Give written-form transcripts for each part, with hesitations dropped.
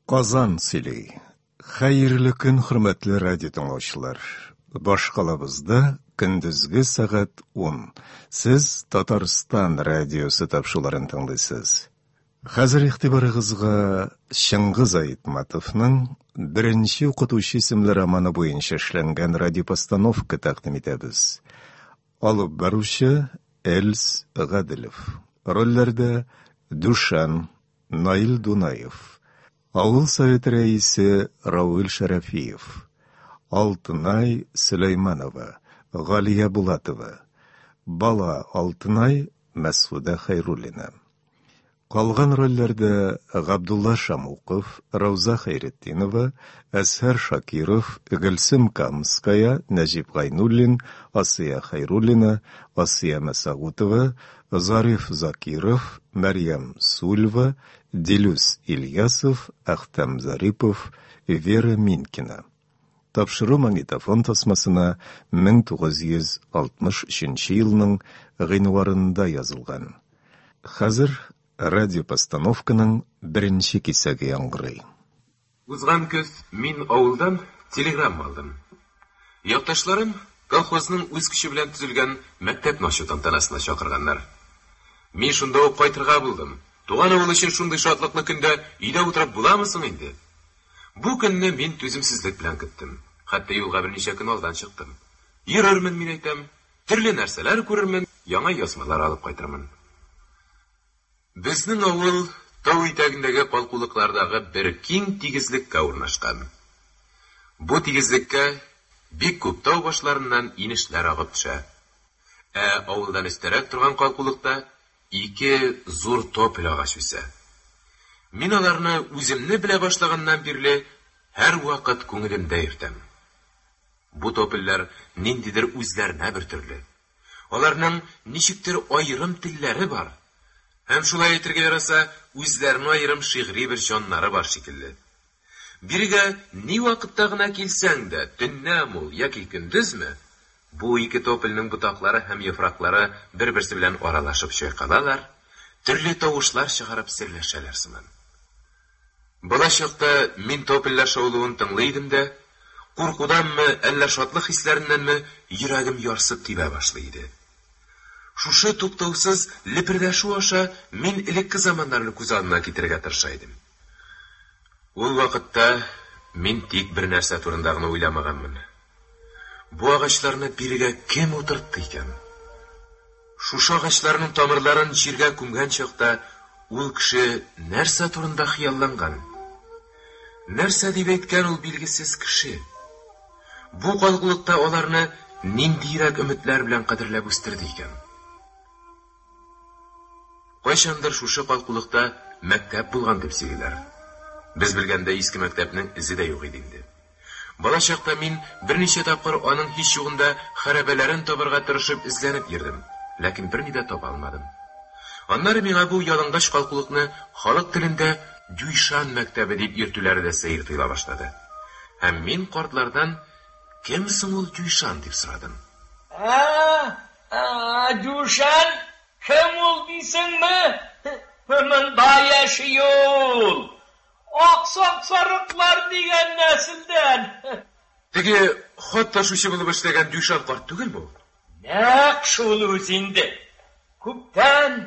Казан сөйли. Хәерле көн, хөрмәтле радио тыңлаучылар. Башкалабызда көндезге сәгать 10. Сез Татарстан радиосы тапшыруларын тыңлыйсыз. Хәзер игътибарыгызга Чыңгыз Айтматовның Беренче укытучы исемле романы буенча эшләнгән радиопостановка тәкъдим итәбез. Алып баручы Эльс Гаделев. Рольләрдә Душан, Наил Дунаев, авыл советы рәисе Равил Шәрәфиев, Алтынай Сөләйманова, Галия Булатова, бала Алтынай Мәсхүдә Хәйруллина. Калган рольләрдә Габдулла Шамуков, Рауза Хәйретдинова, Әзһәр Шакиров, Гөлсем Камская, Нәҗип Гайнуллин, Асия Хәйруллина, Асия Мәсәгутова, Зариф Закиров, Мәрьям Сульва, Дилүс Ильясов, Әхтәм Зарипов, Вера Минкина. Тапшыру магнитофон тасмасына 1963 елның гыйнварында язылган. Хәзер радиопостановканың беренче кисәге яңгырый. Узган көз мин авылдан телеграмма алдым. Якташларым колхозның үз көче белән төзелгән мәктәпне ачу тантанасына чакырганнар. Мин шунда ук кайтырга булдым. Туган авыл өчен шундый шатлыклы көндә өйдә утырып буламы соң инде? Бу көнне мин түземсезлек белән көттем. Хәтта юлга берничә көн алдан чыктым. Йөрермен, мин әйтәм, төрле нәрсәләр күрермен, яңа язмалар алып кайтырмын. Безнең авыл тау итәгендәге калкулыклардагы бер киң тигезлеккә урнашкан. Бу тигезлеккә бик күп тау башларыннан инешләр агып төшә. Ә авылдан өстәрәк торган калкулыкта ике зур тополь агач үсә. Мин аларны үземне белә башлаганнан бирле һәрвакыт күңелемдә йөртәм. Бу топольләр ниндидер үзләренә бер төрле. Аларның ничектер аерым телләре бар. Һәм шулай әйтергә яраса, үзләренә аерым шигъри бер җаннары бар шикелле. Бирегә ни вакытта гына килсәң дә, төннәме ул яки көндезме, бу ике топольнең ботаклары һәм яфраклары бер-берсе белән аралашып чайкалалар, төрле тавышлар чыгарып серләшәләр сыман. Бала чакта мин топольләр шаулавын тыңлый идем дә, куркуданмы, әллә шатлык хисләреннәнме, йөрәгем ярсып тибә башлый иде. Шушы туктаусыз лепердәшү аша мин элекке заманнарны күз алдына китерергә тырыша идем. Ул вакытта мин тик бер нәрсә турында гына уйламаганмын. Бу агачларны бирегә кем утыртты икән? Шушы агачларның тамырларын җиргә күмгән чакта ул кеше нәрсә турында хыялланган? Нәрсә дип әйткән ул билгесез кеше? Бу калгулыкта аларны ниндирәк өметләр белән кадерләп үстерде икән? Кайчандыр шушы калкулыкта мәктәп булган дип сөйлиләр. Без белгәндә иске мәктәпнең эзе дә юк иде инде. Бала чакта мин берничә тапкыр аның һич югында хәрабәләрен табарга тырышып эзләнеп йөрдем, ләкин берни дә таба алмадым. Аннары миңа бу ялангач калкулыкны халык телендә Дюйшан мәктәбе дип йөртүләре дә сәер тоела башлады. Һәм мин картлардан кем соң ул Дюйшан дип сорадым. Ә, Дюшан кем ул дисеңме? Монда яши ул. Аксак сарыклар дигән нәселдән. Теге хат ташучы булып эшләгән Дюшан карт түгелме ул? Нәкъ шул үзе инде. Күптән,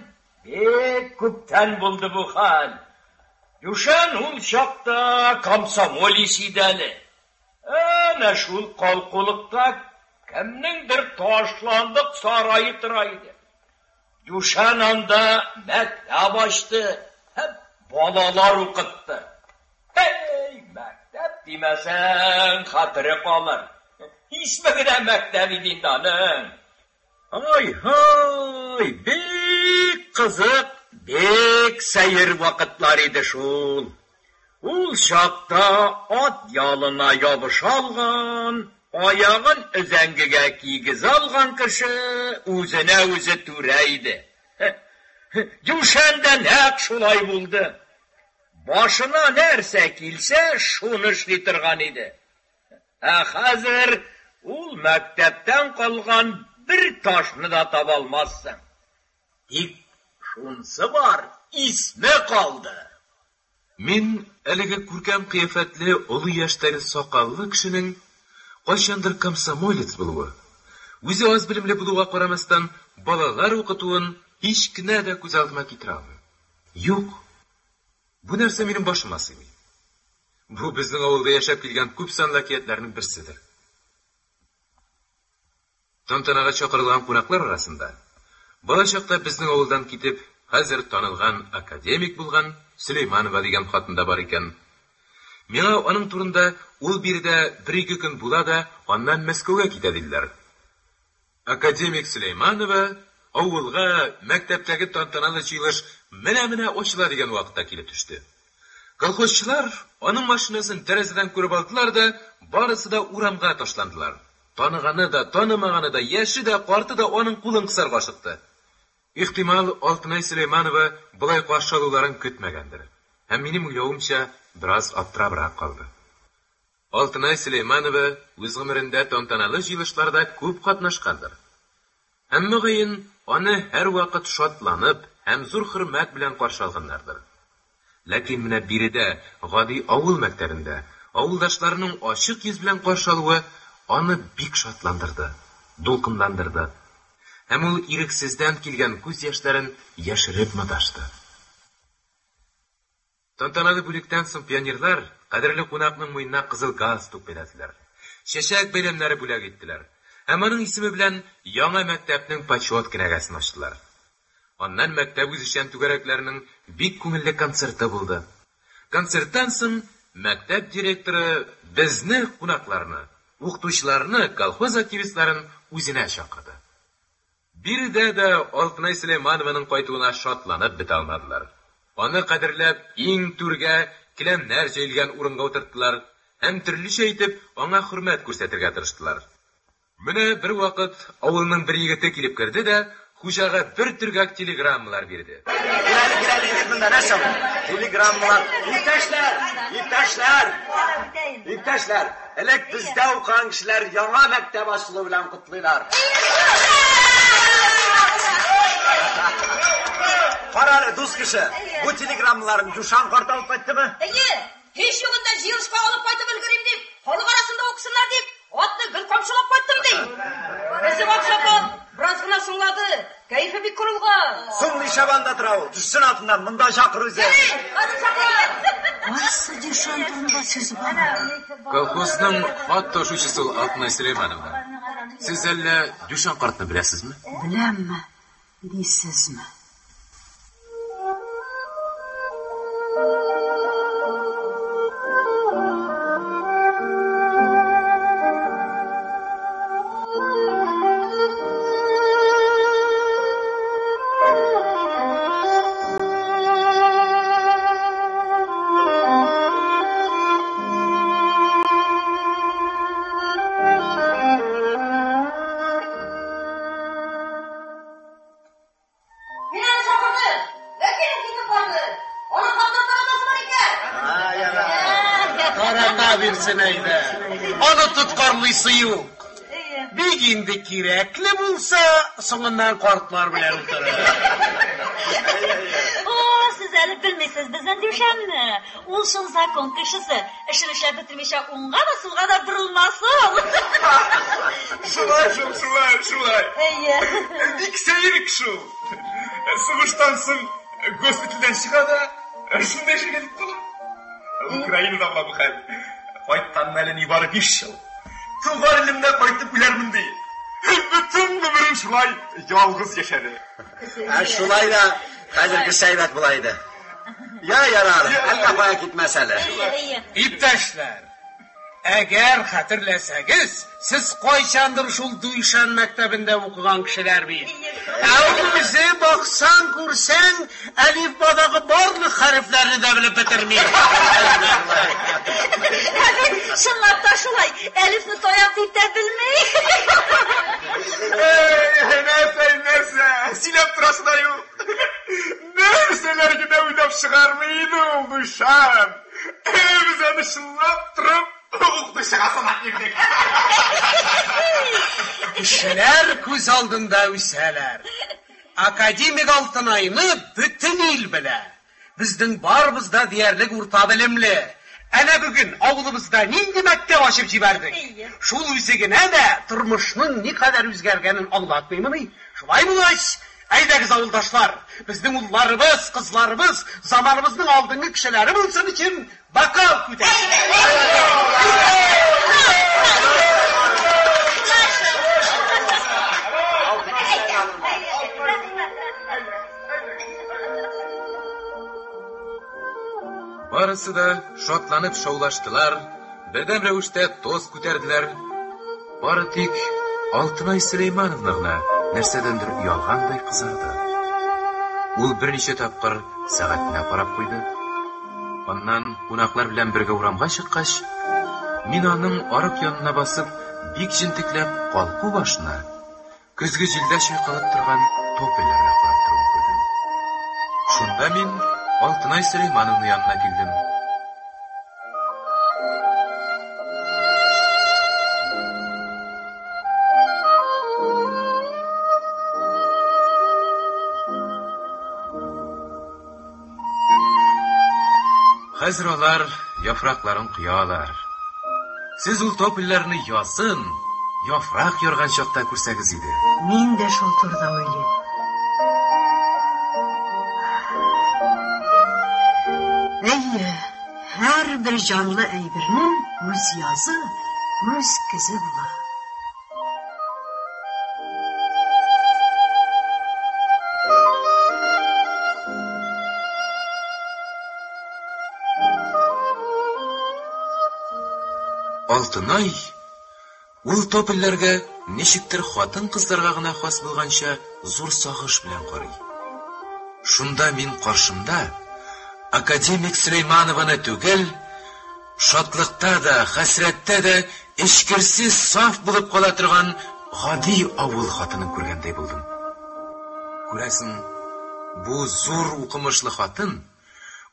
бик күптән булды бу хәл. Дюшан ул чакта комсомолец иде әле. Әнә шул калкулыкта кемнеңдер ташландык сарае тора иде. Дюшан анда мәктәп ачты һәм балалар укытты. Эй, мәктәп димәсәң, хәтере калыр. Исме генә мәктәп иде инде аның. Ай-һай, бик кызык, бик сәер вакытлар иде шул. Ул чакта ат ялына ябыша алган, аягын өзәңгегә кигезә алган кеше үзенә үзе түрә иде. Дюшән дә нәкъ шулай булды. Башына нәрсә килсә, шуны эшли торган иде. Ә хәзер ул мәктәптән калган бер ташны да таба алмассың. Тик шунсы бар, исме калды. Мин әлеге күркәм кыяфәтле олы яшьтәге сакаллы кешенең кайчандыр комсомолец булуы, үзе аз белемле булуга карамастан, балалар укытуын һич кенә дә күз алдыма китерә алмыйм. Юк, бу нәрсә минем башыма сыймый. Бу безнең авылда яшәп килгән күп санлы әкиятләрнең берседер. Тантанага чакырылган кунаклар арасында балачакта безнең авылдан китеп, хәзер танылган академик булган Сөләйманова дигән хатын да бар икән. Миңа аның турында ул биредә бер-ике көн була да, аннан Мәскәүгә китә диделәр. Академик Сөләйманова авылга мәктәптәге тантаналы җыелыш менә-менә ачыла дигән вакытта килеп төште. Колхозчылар аның машинасын тәрәзәдән күреп алдылар да, барысы да урамга ташландылар. Таныганы да, танымаганы да, яше дә, карты да аның кулын кысарга ашыкты. Ихтимал, Алтынай Сөләйманова болай каршы алуларын көтмәгәндер һәм, минем уйлавымча, бераз аптырабрак калды. Алтынай Сөләйманова үз гомерендә тантаналы җыелышларда күп катнашкандыр. Һәм, мөгаен, аны һәрвакыт шатланып һәм зур хөрмәт белән каршы алганнардыр. Ләкин менә биредә, гади авыл мәктәбендә, авылдашларының ачык йөз белән каршы алуы аны бик шатландырды, дулкынландырды. Һәм ул ирексездән килгән күз яшьләрен яшереп маташты. Тантаналы бүлектән соң пионерлар кадерле кунакның муенына кызыл галстук бәйләделәр. Чәчәк бәйләмнәре бүләк иттеләр. Һәм аның исеме белән яңа мәктәпнең почет кенәгәсен ачтылар. Аннан мәктәп үзешчән түгәрәкләренең бик күңелле концерты булды. Концерттан соң мәктәп директоры безне, кунакларны, укытучыларны, колхоз активистларын үзенә чакырды. Биредә дә Алтынай Сөләйманованың кайтуына шатланып бетә алмадылар. Аны кадерләп иң түргә, келәмнәр җәелгән урынга утырттылар һәм төрлечә итеп аңа хөрмәт күрсәтергә тырыштылар. Менә бервакыт авылның бер егете килеп керде дә хуҗага бер төргәк телеграммалар бирде. Кил әле, кил әле, егет, монда нәрсә ул? Телеграммалар. Иптәшләр! Иптәшләр! Иптәшләр! Элек бездә укыган кешеләр яңа мәктәп ачылу белән котлыйлар. Кара әле, дус кеше, бу телеграммаларны Дюшан карт алып кайттымы? Әйе, һич югында җыелышка алып кайтып өлгерим дип, халык арасында укысыннар дип, атны гел камчылап кайттым ди. Безнең аксакал бераз гына соңлады, кәефе бик кырылган. Соң нишләп анда тора ул? Төшсен атыннан, монда чакыр үзе. Кайсы Дюшан турында сүз бара? Колхозның хат ташучысы ул Алтынай Сөләймановна. Сез әллә Дюшан картны беләсезме? Беләмме, дисезме? Мин аны чакырдым, ләкин ул китеп барды. Аның хатны таратасы бар икән. Тарата бирсен әйдә. Аны тоткарлыйсы юк. Бик инде кирәкле булса, соңыннан картлар белән утырыр. О, сез әле белмисез безнең Дүшәнне. Ул чын закон кешесе. Эшен эшләп бетермичә уңга да сулга да борылмас ул. Шулай шул, шулай, шулай. Әйе. Бик сәер кеше ул. Сугыштан соң госпитальдән чыга да, шунда эшкә китеп кала. Украинада була бу хәл. Кайтканына әле нибары 5 ел. Туган илемдә кайтып үләрмен ди. Бөтен гомерен шулай ялгыз яшәде. Ә шулай да хәзергесе әйбәт була иде. Я, ярар, әллә кая китмәс әле. Иптәшләр, әгәр хәтерләсәгез, сез кайчандыр шул Дуйшан мәктәбендә укыган кешеләр бит. Ә үзе баксаң, күрсәң, әлифбадагы барлык хәрефләрне дә белеп бетерми. Ә бит чынлап та шулай, әлифне таяк дип тә белми. Эй, нәрсә, нәрсә, сөйләп торасы да юк. Нәрсәләр генә уйлап чыгармый иде ул Дуйшан. Без аны чынлап торып укытучыга санап йөрдек. Кешеләр күз алдында үсәләр. Академик Алтынайны бөтен ил белә. Безнең барыбыз да диярлек урта белемле. Әнә бүген авылыбызда нинди мәктәп ачып җибәрдек. Шул үзе генә дә тормышның никадәр үзгәргәнен аңлатмыймыни? Шулай булгач, әйдәгез, авылдашлар, безнең улларыбыз, кызларыбыз заманыбызның алдынгы кешеләре булсын өчен бокал күтәрик. Барысы да шатланып шаулаштылар, бердәм рәвештә тост күтәрделәр. Бары тик Алтынай Сөләймановна гына нәрсәдәндер оялгандай кызарды. Ул берничә тапкыр сәгатенә карап куйды. Аннан кунаклар белән бергә урамга чыккач, мин аның арык янына басып, бик җентекләп калку башына, Көзге җилдә чайкалып торган топольләргә карап торуын күрдем. Шунда мин Алтынай Сөләймановна янына килдем. Хәзер алар яфракларын коялар. Сез ул топольләрне язын, яфрак ярган чакта күрсәгез иде. Мин дә шул турыда уйлыйм. Әйе, һәрбер җанлы әйбернең үз язы, үз көзе була. Алтынай ул топольләргә ничектер хатын-кызларга гына хас булганча зур сагыш белән карый. Шунда мин каршымда академик Сөләйманованы түгел, Шатлыкта да, хәсрәттә дә эчкерсез саф булып кала торган гади авыл хатынын күргәндәй булдым. Күрәсең, бу зур укымышлы хатын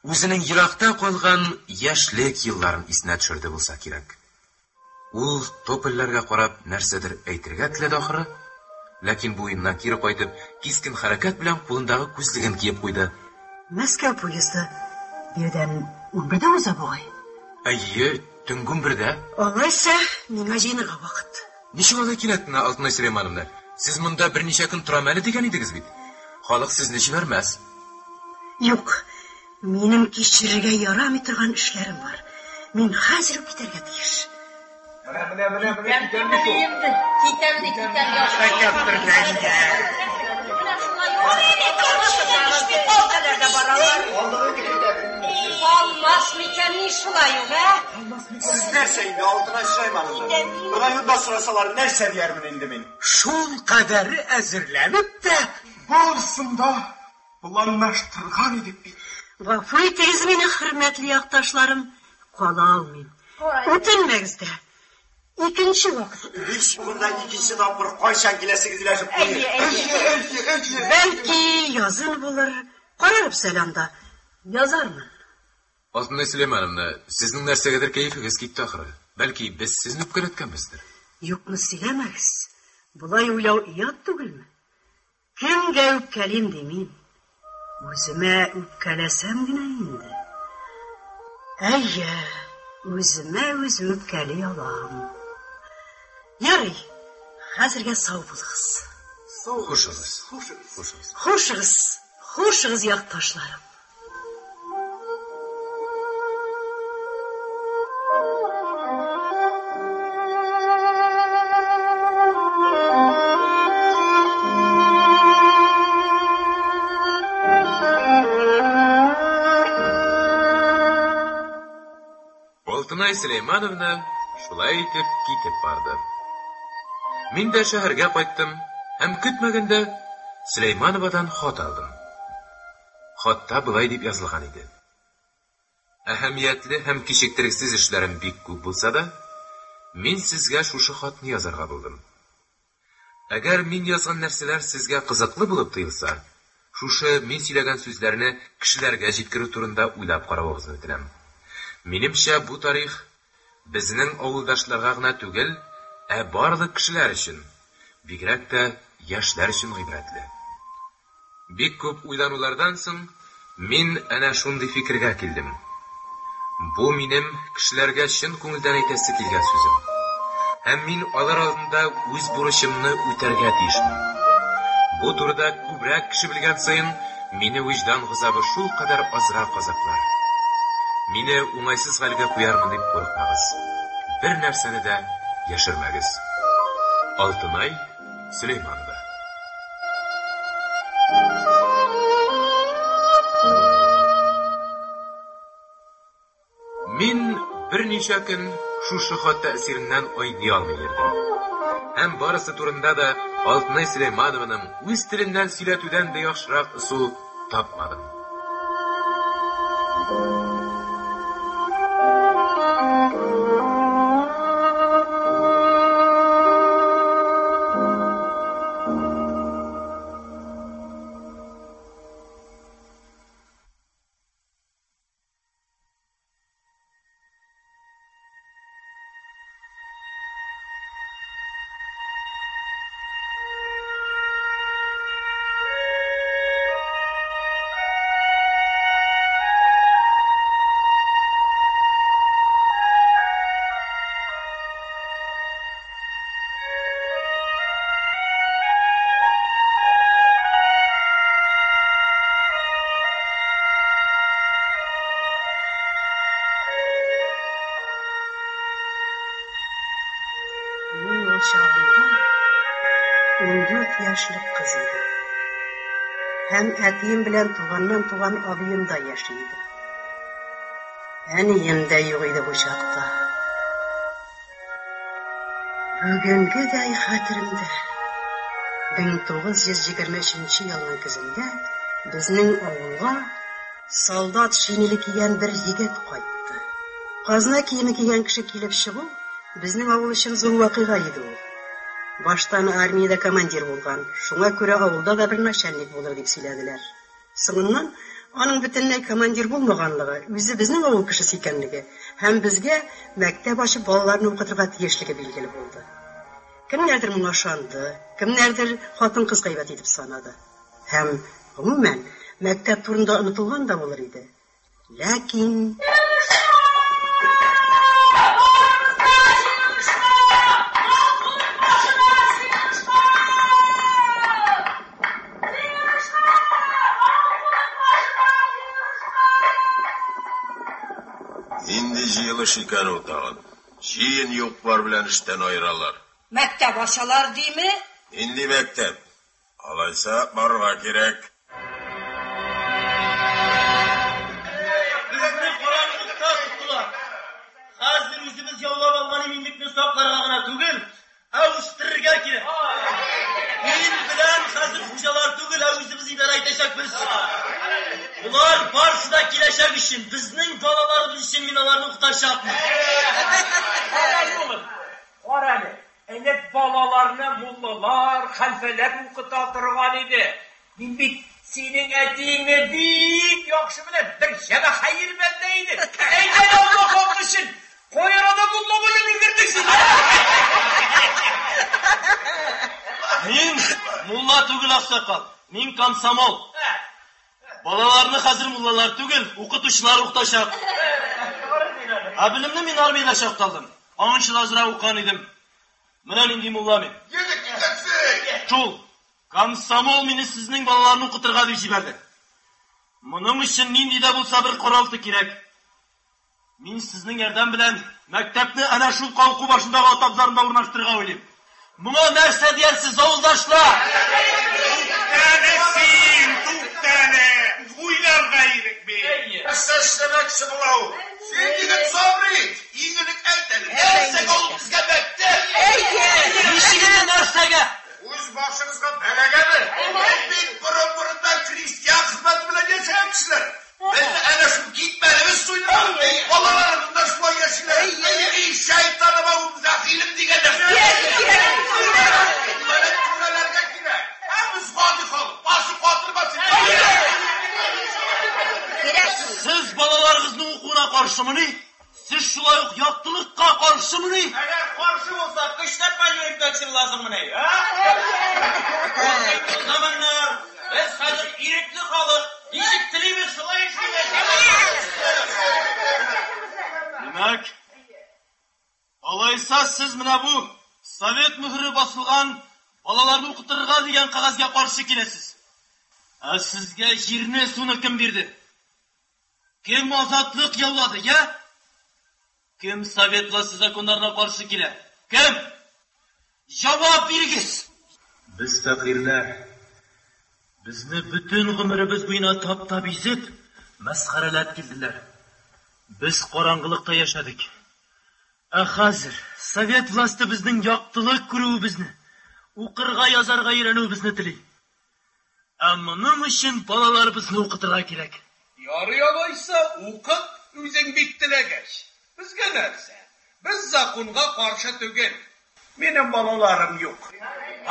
үзенең еракта калган яшьлек елларын исенә төшерде булса кирәк. Ул топольләргә карап нәрсәдер әйтергә теләде ахры, ләкин бу уеннан кире кайтып, кискен хәрәкәт белән кулындагы күзлеген киеп куйды. Мәскәү поезды биредән унбердә уза бугай. Әйе, төнге унбердә. Алайса, миңа җыенырга вакыт. Ничек алай кинәт кенә, Алтынай Сөләймановна? Сез монда берничә көн торам әле дигән идегез бит. Халык сезне җибәрмәс. Юк, Минем кичерергә ярамый торган эшләрем бар. Мин хәзер үк китәргә тиеш. Менә, менә, менә, менә, китәм бит ул. Китәм ди, китәм. Калмас микән ни шулай ук, ә? Сез нәрсә инде, Алтынай Сөләймановна? Районда сорасалар, нәрсә диярмен инде мин? Шул кадәре әзерләнеп тә. Барысын да Планлаштырган идек бит. Гафу итегез мине, хөрмәтле якташларым, кала алмыйм. Үтенмәгез дә. Икенче вакыт. Һич югында икенче тапкыр кайчан киләсегез сөйләшеп куйыйк. Әйе, әйе. Әйе, Бәлки, язын булыр. Карарбыз әле анда. Язармын. Алтынай Сөләймановна, сезнең нәрсәгәдер кәефегез китте ахры. Бәлки, без сезне үпкәләткәнбездер? Юкны сөйләмәгез. Болай уйлау оят түгелме? Кемгә үпкәлим ди мин? Үземә үпкәләсәм генә инде. Әйе, үземә үзем үпкәли алам. Ярый, хәзергә сау булыгыз. Хушыгыз. Хушыгыз. Хушыгыз, хушыгыз, якташларым. Алтынай Сөләймановна шулай итеп китеп барды. Мин дә шәһәргә кайттым һәм көтмәгәндә Сөләймановадан хат алдым. Хатта болай дип язылган иде. Әһәмиятле һәм кичектерексез эшләрем бик күп булса да, мин сезгә шушы хатны язарга булдым. Әгәр мин язган нәрсәләр сезгә кызыклы булып тоелса, шушы мин сөйләгән сүзләрне кешеләргә җиткерү турында уйлап каравыгызны үтенәм. Минемчә, бу тарих безнең авылдашларга гына түгел, ә барлык кешеләр өчен, бигрәк тә яшьләр өчен гыйбрәтле. Бик күп уйланулардан соң, Мин әнә шундый фикергә килдем. Бу минем кешеләргә чын күңелдән әйтәсе килгән сүзем. Һәм мин алар алдында үз бурычымны үтәргә тиешмен. Бу турыда күбрәк кеше белгән саен, мине вөҗдан газабы шулкадәр азрак азаплар. Мине уңайсыз хәлгә куярмын дип курыкмагыз. Бер нәрсәне дә яшермәгез. Алтынай Сөләйманова. Мин берничә көн шушы хат тәэсиреннән айный алмый йөрдем. Һәм барысы турында да Алтынай Сөләйманованың үз теленнән сөйләтүдән дә яхшырак ысул тапмадым. Мин ул чагында 14 яшьлек кыз идем. Һәм әтием белән туганнан туган абыем да яши иде. Әнием дә юк иде бу чакта. Бүгенгедәй хәтеремдә. 1923 елның көзендә безнең авылга солдат шинеле кигән бер егет кайтты. Казна киеме кигән кеше килеп чыгу безнең авыл өчен зур вакыйга иде ул. Баштан армиядә командир булган, шуңа күрә авылда да бер начальник булыр дип сөйләделәр. Соңыннан аның бөтенләй командир булмаганлыгы, үзе безнең авыл кешесе икәнлеге һәм безгә мәктәп ачып балаларны укытырга тиешлеге билгеле булды. Кемнәрдер моңа ышанды, кемнәрдер хатын-кыз гайбәт итеп санады. Һәм, гомумән, мәктәп турында онытылган да булыр иде. Ләкин Нинди җыелыш икән ул тагын? Җыен юк-бар белән эштән аералар. Мәктәп ачалар диме? Нинди мәктәп? Алайса, барырга кирәк. Безне караңгылыкта тоттылар. Хәзер үзебез яулап алган иминлекне сакларга гына түгел, ә үстерергә кирәк. Ил белән хәзер хуҗалар түгел, ә үзебез идарә итәчәкбез. Болар барысы да киләчәк өчен, безнең балаларыбыз өчен мин аларны укытачакмын. Кара әле, улым, кара әле. Элек балаларны муллалар, хәлфәләр укыта торган иде. Мин бит синең әтиеңне бик яхшы беләм, бер җәмәхәер бәндә иде. Әйдә, Алла хакы өчен, кай арада мулла булып өлгердең син? Мин мулла түгел, аксакал. Мин комсомол. Балаларны хәзер муллалар түгел, укытучылар укытачак. Ә белемне мин армиядә чакта алдым. Аңынчы да азрак укыган идем. Менә нинди мулла мин. Шул, комсомол мине сезнең балаларны укытырга дип җибәрде. Моның өчен нинди дә булса бер каралты кирәк. Мин сезнең ярдәм белән мәктәпне әнә шул калку башындагы ат абзарында урнаштырырга уйлыйм. Моңа нәрсә диярсез, авылдашлар? Туктале син, туктале! Уйларга ирек бир. Нәрсә эшләмәкче була ул? Син, егет, сабыр ит. Иң элек әйт әле, нәрсәгә ул безгә мәктәп? Ничек инде нәрсәгә? Үз башыгызга бәлагәме? Без бит борын-борыннан крестьян хезмәте белән яшәгән кешеләр. Безне әнә шул китмәнебез суйдыра. Балаларыбыз да шулай яшиләр. И шайтаныма ул гыйлем дигән нәрсә. Менә түрәләргә кирәк. Ә без гади халык, башы катырмасын. Сез балаларыгызның укуына каршымыни? Сез шулай ук яктылыкка каршымыни? Әгәр каршы булсак, көчләп мәҗбүр итмәкче буласыңмыни, а? Ул заманнар, без хәзер ирекле халык. Ничек телибез, шулай эшлибез. Димәк, алайса сез менә бу совет мөһере басылган балаларны укытырга дигән кәгазьгә каршы киләсез. Ә сезгә җирне, суны кем бирде? Кем азатлык яулады, я? Кем совет власте законнарына каршы килә? Кем? Җавап бирегез! Без фәкыйрьләр. Безне бөтен гомеребез буена таптап изеп, мәсхәрәләп килделәр. Без караңгылыкта яшәдек. Ә хәзер совет власте безнең яктылык күрүебезне, укырга язарга өйрәнүебезне тели. Ә моның өчен балаларыбызны укытырга кирәк. Ярый алайса, укыт, үзең бик теләгәч. Безгә нәрсә? Без законга каршы түгел. Минем балаларым юк.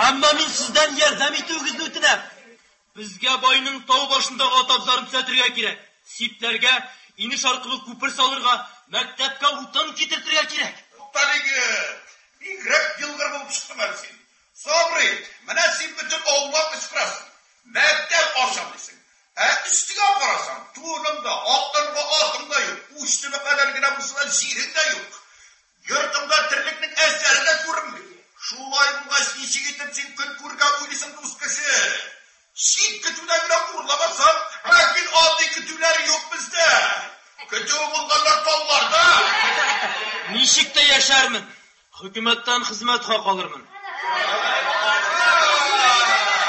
Әмма мин сездән ярдәм итүегезне үтенәм. Безгә байның тау башындагы ат абзарын төзәтергә кирәк. Сипләргә, инеш аркылы күпер салырга, мәктәпкә утын китертергә кирәк. Туктале, егет! Бигрәк елгыр булып чыктың әле син. Сабыр ит, менә син бөтен авылга кычкырасың, мәктәп ачам дисең. Ә өстеңә карасаң, туның да, атларга атың да юк, уч төбе кадәр генә булса да җирең дә юк. Йортыңда терлекнең әсәре дә күренми. Шулай булгач, ничек итеп син көн күрергә уйлыйсың, дус кеше? Чит көтүдән генә урламасаң, ләкин андый көтүләр юк бездә. Көтүе булганнар тауларда. Ничек тә яшәрмен. Хөкүмәттән хезмәт хакы алырмын.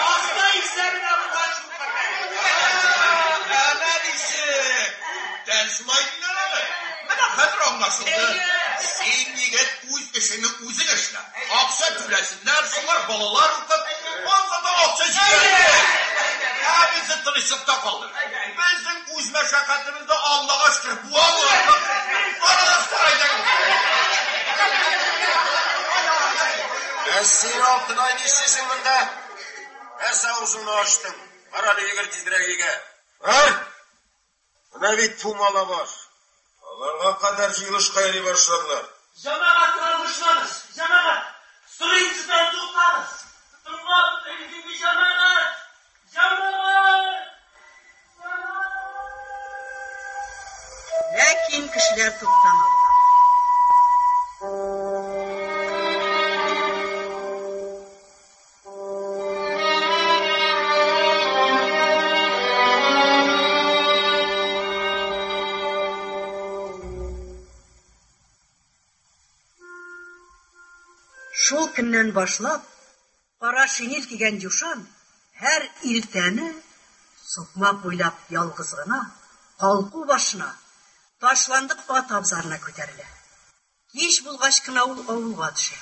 Аста исәбенә булган шулкадәр. Әнә ничек! Күптән шулай диләр әле. Менә хәзер аңлашылды. Син, егет, үз эшеңне үзең эшлә. Акча түләсеннәр, шулар балалар укыт, анда да акча җитәрлек. Ә безне тынычлыкта калдыр. Безнең үз мәшәкатебез дә Аллага шөкер, буа буарлык. Барыгыз сарайдан. Ә син, Алтынай, нишлисең монда? Нәрсә авызыңны ачтың? Бар әле, йөгер тизрәк өйгә. Бар! Менә бит пумала бар. Аларга кадәр җыелышка йөри башладылар. Җәмәгать, ялгышмагыз, җәмәгать! Сорыйм сездән, туктагыз! Тыңлап бетерегез инде, җәмәгать! Җәмәгать! Җәмәгать! Ләкин кешеләр туктамадылар. Шул көннән башлап, кара шинель кигән Юшан һәр иртәне сукмак буйлап ялгыз гына калку башына, ташландык ат абзарына күтәрелә. Кич булгач кына ул авылга төшә.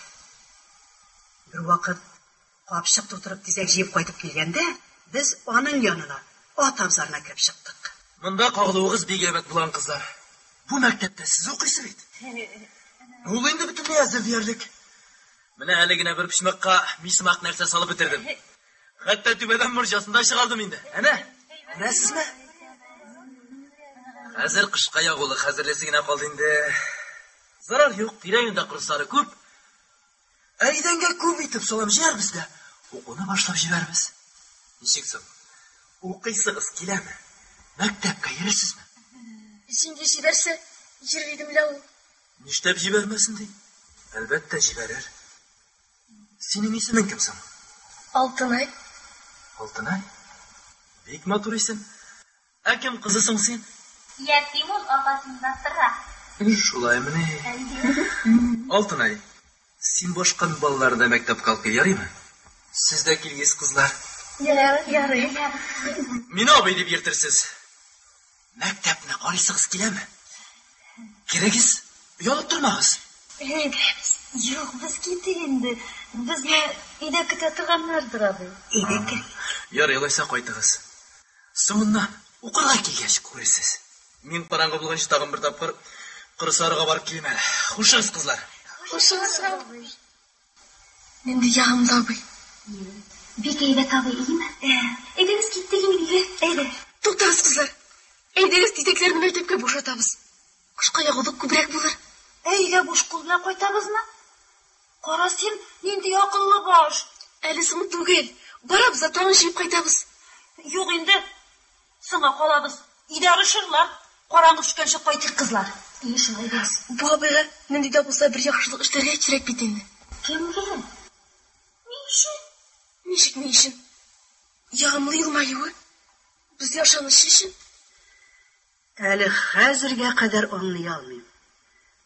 Бервакыт капчык тутырып тизәк җыеп кайтып килгәндә, без аның янына, ат абзарына кереп чыктык. Монда кагылуыгыз бик әйбәт булган, кызлар. Бу мәктәптә сез укыйсыз бит. Ул инде бөтенләй әзер диярлек. Менә әле генә бер почмакка мисмак нәрсә салып бетердем. Хәтта түбәдән морҗасын да чыгардым инде. Әнә, күрәсезме? Хәзер кышка ягулык хәзерлисе генә калды инде. Зарар юк, тирә-юньдә корыслары күп. Ә идәнгә күп итеп салам җыярбыз да, укуны башлап җибәрбез. Ничек соң? Укыйсыгыз киләме? Мәктәпкә йөрисезме? Җиңги җибәрсә, йөрер идем лә ул. Нишләп җибәрмәсен ди? Әлбәттә, җибәрер. Синең исемең кем соң? Алтынай. Алтынай? Бик матур исем. Ә кем кызы соң син? Ятим ул апасында тора. Шулаймыни? Алтынай, син башка балаларны да мәктәпкә алып кил, ярыймы? Сез дә килгез, кызлар. Ярый, ярый. Мине абый дип йөртерсез. Мәктәпне карыйсыгыз киләме? Керегез, оялып тормагыз. Керәбез. Юк, без китик инде. Безне өйдә көтә торганнардыр, абый. Әйдә, керик. Ярый, алайса кайтыгыз. Соңыннан, укырга килгәч күрерсез. Мин караңгы булганчы тагын бер тапкыр Корсарга барып килим әле. Хушыгыз, кызлар. Хушыгыз, абый. Нинди ягымлы абый. Бик әйбәт абый, иеме? Әйдәгез, киттек инде өйгә. Әйдә. Туктагыз, кызлар. Әйдәгез, тизәкләрне мәктәпкә бушатабыз. Кышка ягулык күбрәк булыр. Ә өйгә буш кул белән кайтабызмы? Кара син, нинди акыллы баш. Әле соң түгел. Барабыз да тагын җыеп кайтабыз. Юк инде. Соңга калабыз. Өйдә орышырлар. Караңгы төшкәнче кайтыйк, кызлар. Әйе шул, әйдәгез. Бу абыйга нинди дә булса бер яхшылык эшләргә кирәк бит инде. Кемгә? Ни өчен? Ничек ни өчен? Ягымлы елмаюы, безгә ышанычы өчен. Әле хәзергә кадәр аңлый алмыйм.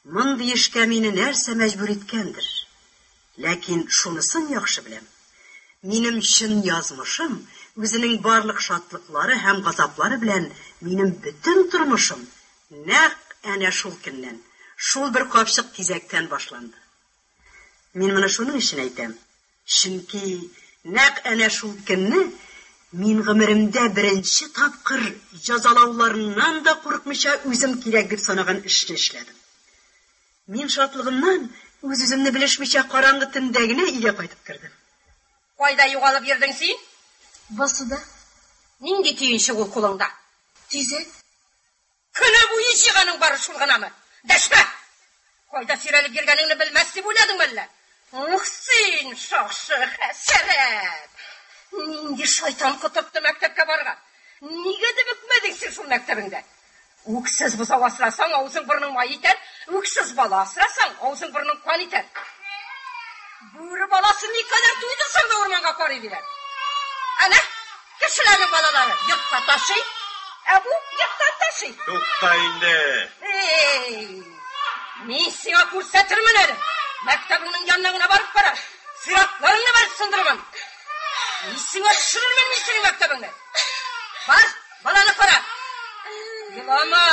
Мондый эшкә мине нәрсә мәҗбүр иткәндер. Ләкин шунысын яхшы беләм, минем чын язмышым, үзенең барлык шатлыклары һәм газаплары белән минем бөтен тормышым нәкъ әнә шул көннән, шул бер капчык тизәктән башланды. Мин моны шуның өчен әйтәм, чөнки нәкъ әнә шул көнне мин гомеремдә беренче тапкыр җәзалауларыннан да курыкмыйча үзем кирәк дип санаган эшне эшләдем. Мин шатлыгымнан үз-үземне белешмичә караңгы төндә генә өйгә кайтып кердем. Кайда югалып йөрдең син? Басуда. Нинди төенчек ул кулыңда? Тизәк. Көне буе җыйганың бары шул гынамы? Дәшмә! Кайда сөйрәлеп йөргәнеңне белмәс дип уйладыңмы әллә? Ух син, шакшы хәсәрәт! Нинди шайтан котыртты мәктәпкә барырга? Нигә дөбекмәдең син шул мәктәбеңдә? Үксез бозау асрасаң, авызың борының май итәр, үксез бала асрасаң, авызың борының кан итәр. Бүре баласы никадәр туйдырсаң да урманга карый диләр. Әнә, кешеләрнең балалары йортка ташый, ә бу йорттан ташый. Тукта инде. Эй, мин сиңа күрсәтермен әле. Мәктәбеңнең янына гына барып кара. Сиратларыңны бәреп сындырырмын. Исеңә төшерермен мин синең мәктәбеңне. Бар, баланы кара. Елама,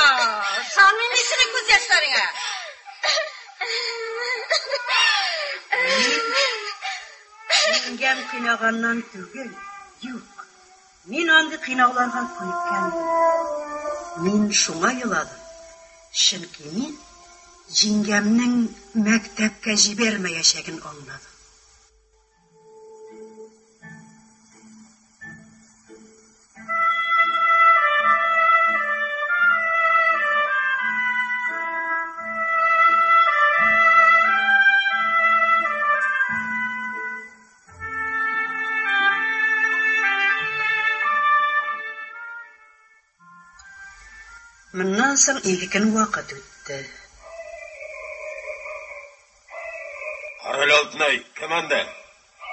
ышанмыйм мин синең күз яшьләреңә. Җиңгәм кыйнаганнан түгел, юк. Мин андый кыйнауларга күнеккән идем. Мин шуңа еладым, чөнки мин җиңгәмнең мәктәпкә җибәрмәячәген аңладым. Моннан соң ике көн вакыт үтте. Карале, Алтынай, кем анда?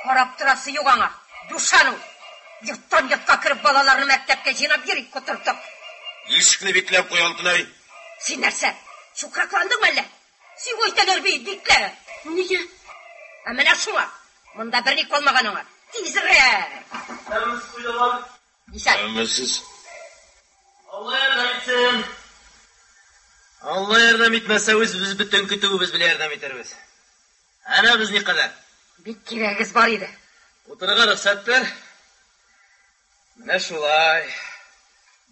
Карап торасы юк аңа. Душан ул. Йорттан йортка кереп балаларны мәктәпкә җыйнап йөри, котыртып. Ишекне бикләп куй, Алтынай. Син нәрсә, чукракландыңмы әллә? Сиңа әйтәләр бит, биклә. Нигә? Ә менә шуңа. Монда берни калмаган аңа. Тизрәк. Исәнмесез, хуҗалар. Исән. Исәнмесез. Алла ярдәм итсен. Алла ярдәм итмәсә, үзебез бөтен көтүебез белән ярдәм итәрбез. Әнә без никадәр. Бик кирәгегез бар иде. Утырырга рөхсәттер. Менә шулай.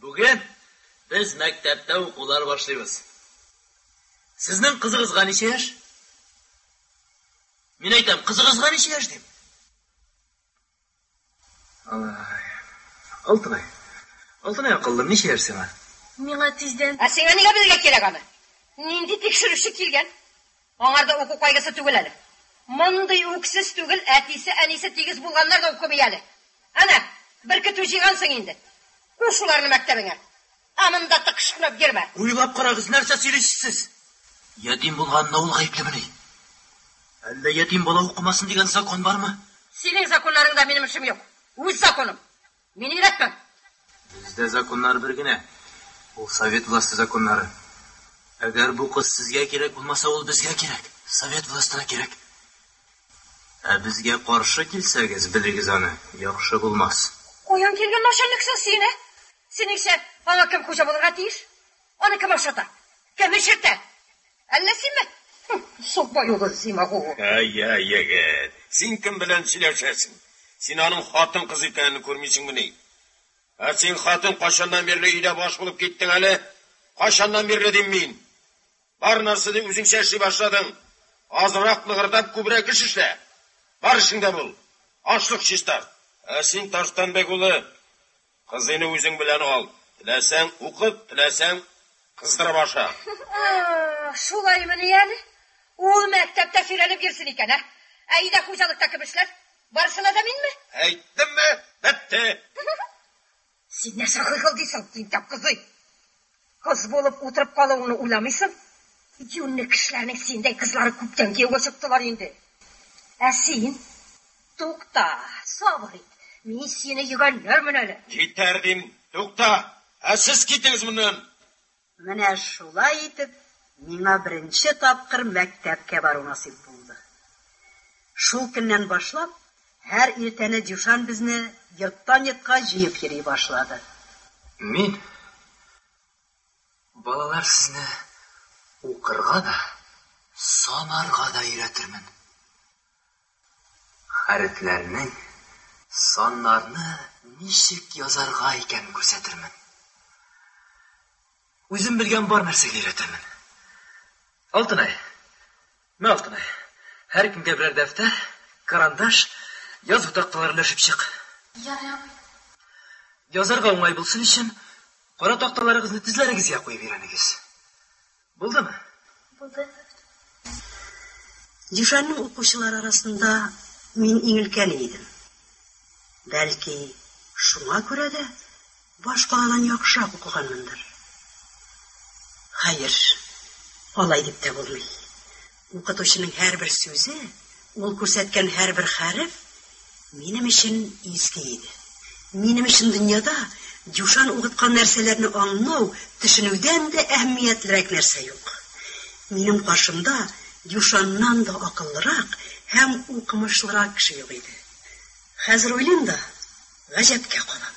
Бүген без мәктәптә укулар башлыйбыз. Сезнең кызыгызга ничә яшь? Мин әйтәм, кызыгызга ничә яшь дим. Алай. Алтынай. Алтынай акыллым, ничә яшь сиңа? Миңа тиздән. Ә сиңа нигә белергә кирәк аны? Нинди тикшерүче килгән? Аңарда уку кайгысы түгел әле. Мондый үксез түгел, әтисе, әнисе тигез булганнар да укымый әле. Әнә, бер көтү җыйгансың инде. Куш шуларны мәктәбеңә. Ә монда тыкшынып йөрмә. Уйлап карагыз, нәрсә сөйлисез сез? Ятим булганына ул гаеплемени? Әллә ятим бала укымасын дигән закон бармы? Синең законнарыңда минем эшем юк. Үз законым. Мине өйрәтмә. Бездә законнар бер генә. Ул совет власте законнары. Әгәр бу кыз сезгә кирәк булмаса, ул безгә кирәк. Совет властена кирәк. Ә безгә каршы килсәгез, белегез аны, яхшы булмас. Каян килгән начальник соң син, ә? Синеңчә, аңа кем хуҗа булырга тиеш? Аны кем ашата? Кем эчертә? Әллә синме? Сукбай улы зимагуг. Әй-әй, егет, син кем белән сөйләшәсең? Син аның хатын-кыз икәнен күрмисеңмени? Ә син, хатын, кайчаннан бирле өйдә баш булып киттең әле? Кайчаннан бирле дим мин? Бар нәрсәне үзеңчә эшли башладың. Азрак лыгырдап, күбрәк эш эшлә. Бар эшеңдә бул. Ашлык чистарт. Ә син, Таштанбәк улы, кызыйны үзең белән ал. Теләсәң, укыт, теләсәң, кыздырып аша. Шулаймыни әле? Ул мәктәптә сөйрәлеп йөрсен икән, ә? Ә өйдә хуҗалыкта кем эшләр? Барысына да минме? Әйттемме? Бетте. Син нәрсә хыхылдыйсың, тинтәк кызый? Кыз булып утырып калуыңны уйламыйсың? Юньле кешеләрнең синдәй кызлары күптән кияүгә чыктылар инде. Ә син? Тукта, сабыр ит. Мин сине йөгәнләрмен әле. Җитәр дим, тукта! Ә сез китегез моннан! Менә шулай итеп, миңа беренче тапкыр мәктәпкә бару насыйп булды. Шул көннән башлап, һәр иртәне Дюшан безне йорттан йортка җыеп йөри башлады. Мин, балалар, сезне укырга да, санарга да өйрәтермен. Хәрефләрнең саннарны ничек язарга икәнен күрсәтермен. Үзем белгән бар нәрсәгә өйрәтермен. Алтынай, мә Алтынай, һәркемгә берәр дәфтәр, карандаш, язу такталары өләшеп чык. Ярый, абый. Язарга уңай булсын өчен, кара такталарыгызны тезләрегезгә куеп өйрәнегез. Булдымы? Булды. Дюшанның укучылары арасында мин иң өлкәне идем. Бәлки, шуңа күрә дә башкаладан яхшырак укыганмындыр. Хәер, алай дип тә булмый. Укытучының һәрбер сүзе, ул күрсәткән һәрбер хәреф минем өчен изге иде. Минем өчен дөньяда Дюшан укыткан нәрсәләрне аңлау, төшенүдән дә әһәмиятлерәк нәрсә юк. Минем каршымда Дюшаннан да акыллырак һәм укымышлырак кеше юк иде. Хәзер уйлыйм да, гаҗәпкә калам.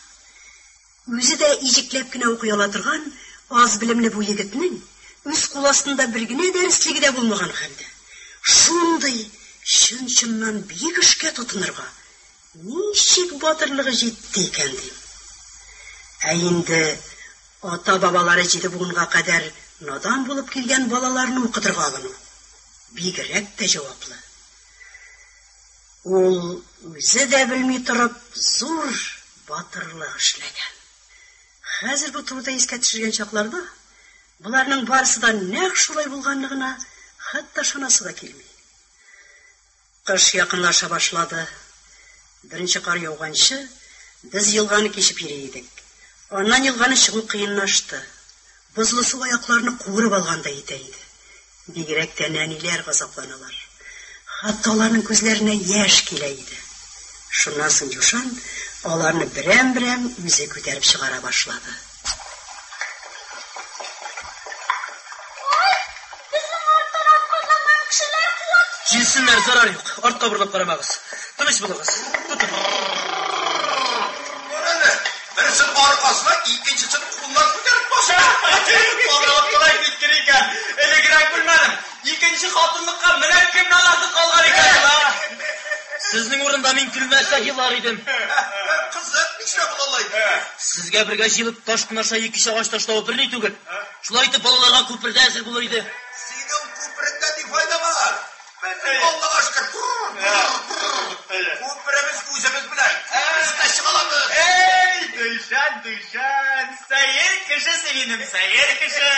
Үзе дә иҗекләп кенә укый ала торган аз белемле бу егетнең, үз кул астында бер генә дәреслеге дә булмаган хәлдә, шундый чын-чыннан биек эшкә тотынырга ничек батырлыгы җитте икән, дим. Ә инде ата-бабалары җиде буынга кадәр надан булып килгән балаларны укытырга алыну бигрәк тә җаваплы. Ул үзе дә белми торып зур батырлык эшләгән. Хәзер бу турыда искә төшергән чакларда боларның барысы да нәкъ шулай булганлыгына хәтта ышанасы да килми. Кыш якынлаша башлады. Беренче кар яуганчы, без елганы кичеп йөри идек. Аннан елганы чыгу кыенлашты. Бозлы су аякларны куырып алгандай итә иде. Бигрәк тә нәниләр газапланалар. Хәтта аларның күзләренә яшь килә иде. Шуннан соң Дюшан аларны берәм-берәм үзе күтәреп чыгара башлады. Ой, безнең арттан атказанган кешеләр куа килә. Килсеннәр, зарар юк. Артка борылып карамагыз. Тыныч булыгыз. Тотын. Бар әле, берсен аркасына, икенчесен кулына күтәреп баса. Кабралык киткән икән. Элегрәк белмәдем. Икенче хатынлыкка менә кемне аласы калган икән, а? Сезнең урында мин көлмәсә елар идем. Кызык, нишләп ул алай? Сезгә бергә җыелып ташкын аша ике агач ташлавы берни түгел. Шулай итеп балаларга күпер дә әзер булыр иде. Синең күпереңдә ни файда бар? Безнең Аллага шөкер. Күперебез үзебез белән. Күпер өстенә чыга алабыз. Эй, Дөлшан, Дөлшан, сәер кеше син инем, сәер кеше.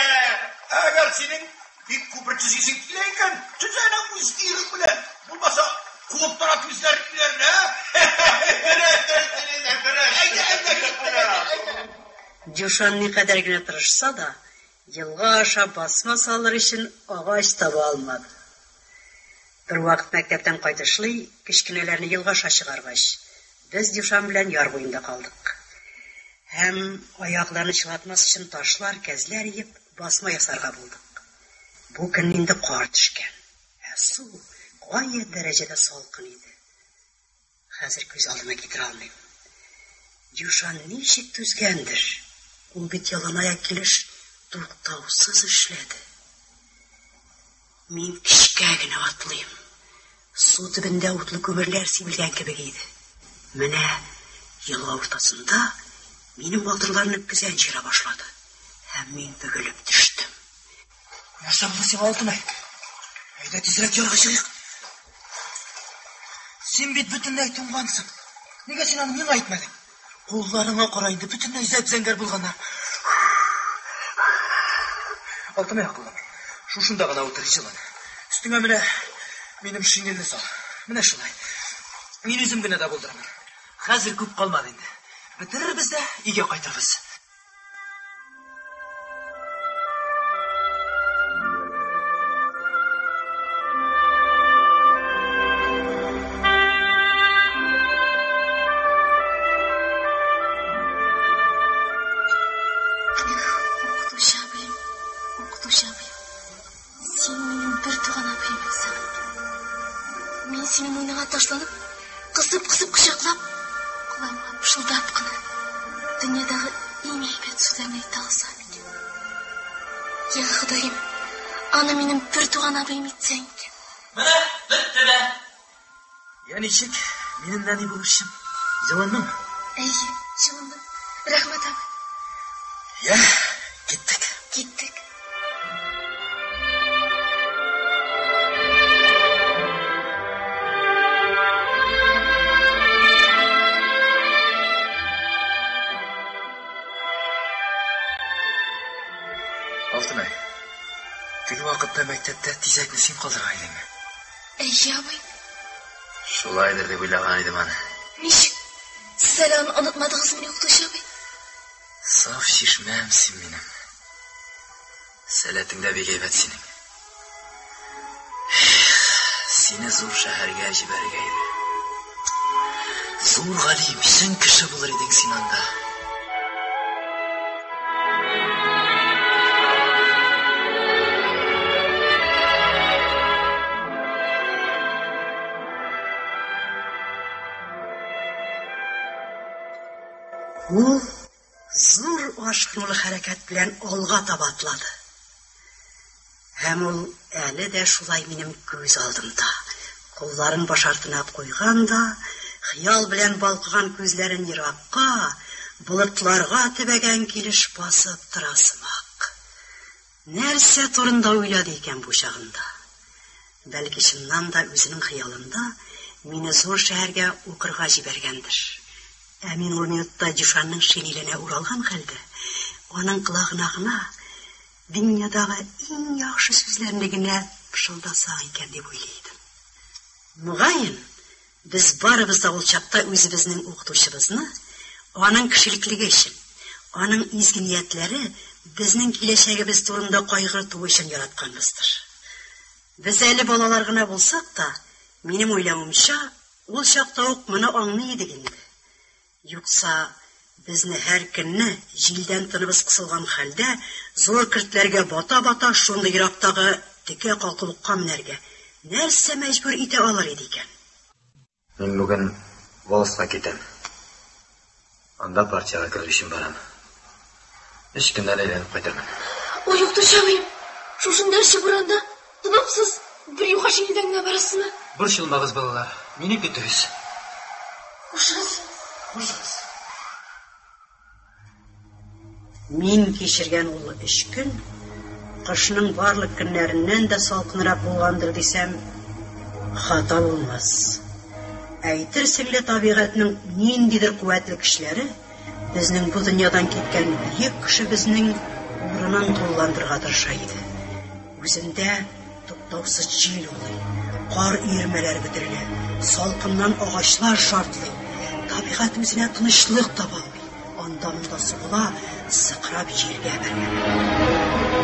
Әгәр синең бик күпер төзисең килә икән, төз әнә үз ирең белән. Булмаса, куып тарат үзләрен өйләренә. Әйдә, әйдә, киттек, әйдә, әйдә. Дюшан никадәр генә тырышса да, елга аша басма салыр өчен агач таба алмады. Бервакыт мәктәптән кайтышлый, кечкенәләрне елга аша чыгаргач, без Дюшан белән яр буенда калдык. Һәм аякларны чылатмас өчен ташлар, кәзләр өеп, басма ясарга булдык. Бу көнне инде кар төшкән, ә су гаять дәрәҗәдә салкын иде. Хәзер күз алдыма китерә алмыйм. Дюшан ничек түзгәндер? Ул бит яланаяк килеш туктаусыз эшләде. Мин көчкә генә атлыйм. Су төбендә утлы күмерләр сибелгән кебек иде. Менә елга уртасында минем балтырларны көзән җыра башлады. Һәм мин бөгелеп төштем. Нәрсә булды сиңа, Алтынай? Әйдә тизрәк ярга чыгыйк. Син бит бөтенләй туңгансың. Нигә син аны миңа әйтмәдең? Кулларыңа кара инде, бөтенләй зәп-зәңгәр булганнар. Алтынай акыллым, шушында гына утыр, җылын. Өстеңә менә минем шинельне сал. Менә шулай. Мин үзем генә дә булдырамын. Хәзер күп калмады инде. Бетерербез дә өйгә кайтырбыз. Укытучы абыем, укытучы абыем, син минем бер туган абыем булсаң икән. Мин синең муеныңа ташланып, кысып-кысып кочаклап, колагыңа пышылдап кына дөньядагы иң әйбәт сүзләрне әйтә алсам икән. Я Ходаем, аны минем бер туган абыем итсәң икән. Менә бетте дә. Я ничек, минем нәни булышчым? Җылындыңмы? Әйе, җылындым. Рәхмәт, абый. Я, киттек. Киттек. Алтынай, теге вакытта мәктәптә тизәкне син калдырган идеңме? Әйе, абый. Шулайдыр дип уйлаган идем аны. Ничек? Сез әле аны онытмадыгызмыни, укытучы абый? Саф чишмәм син минем. Сәләтең дә бик әйбәт синең. Сине зур шәһәргә җибәрергә иде. Зур галим, чын кеше булыр идең син анда. Ул зур ашкынулы хәрәкәт белән алга таба атлады. Һәм ул әле дә шулай минем күз алдымда. Кулларын баш артына куйган да, хыял белән балкыган күзләрен еракка, болытларга төбәгән килеш басып тора сымак. Нәрсә турында уйлады икән бу чагында? Бәлки, чыннан да үзенең хыялында мине зур шәһәргә укырга җибәргәндер. Ә мин ул минутта Дюшанның шинеленә уралган хәлдә, аның колагына гына дөньядагы иң яхшы сүзләрне генә пышылдасак икән дип уйлый идем. Мөгаен, без барыбыз да ул чакта үзебезнең укытучыбызны аның кешелеклеге өчен, аның изге ниятләре, безнең киләчәгебез турында кайгыртуы өчен яратканбыздыр. Без әле балалар гына булсак та, минем уйлавымча, ул чакта ук моны аңлый идек инде. Юкса, безне һәр көнне, җилдән тыныбыз кысылган хәлдә, зур көртләргә бата-бата шундый ерактагы текә калкулыкка менәргә нәрсә мәҗбүр итә алыр иде икән? Мин бүген волостька китәм. Анда партиягә керер өчен барам. Өч көннән әйләнеп кайтырмын. Ой, укытучы абыем, шушында эче буранда тынып сез бер юка шинельдән генә барасызмы? Борчылмагыз, балалар, мине көтегез. Хушыгыз. Хушыгыз. Мин кичергән ул өч көн кышның барлык көннәреннән дә салкынрак булгандыр дисәм, хата булмас. Әйтерсең лә табигатьнең ниндидер куәтле көчләре безнең бу дөньядан киткән бөек кешебезнең урынын тулыландырырга тырыша иде. Үзендә туктаусыз җил улый, кар өермәләре бөтерелә, салкыннан агачлар шартлый, табигать үзенә тынычлык таба алмый, анда-монда сугыла, сыкрап җиргә бәрелә.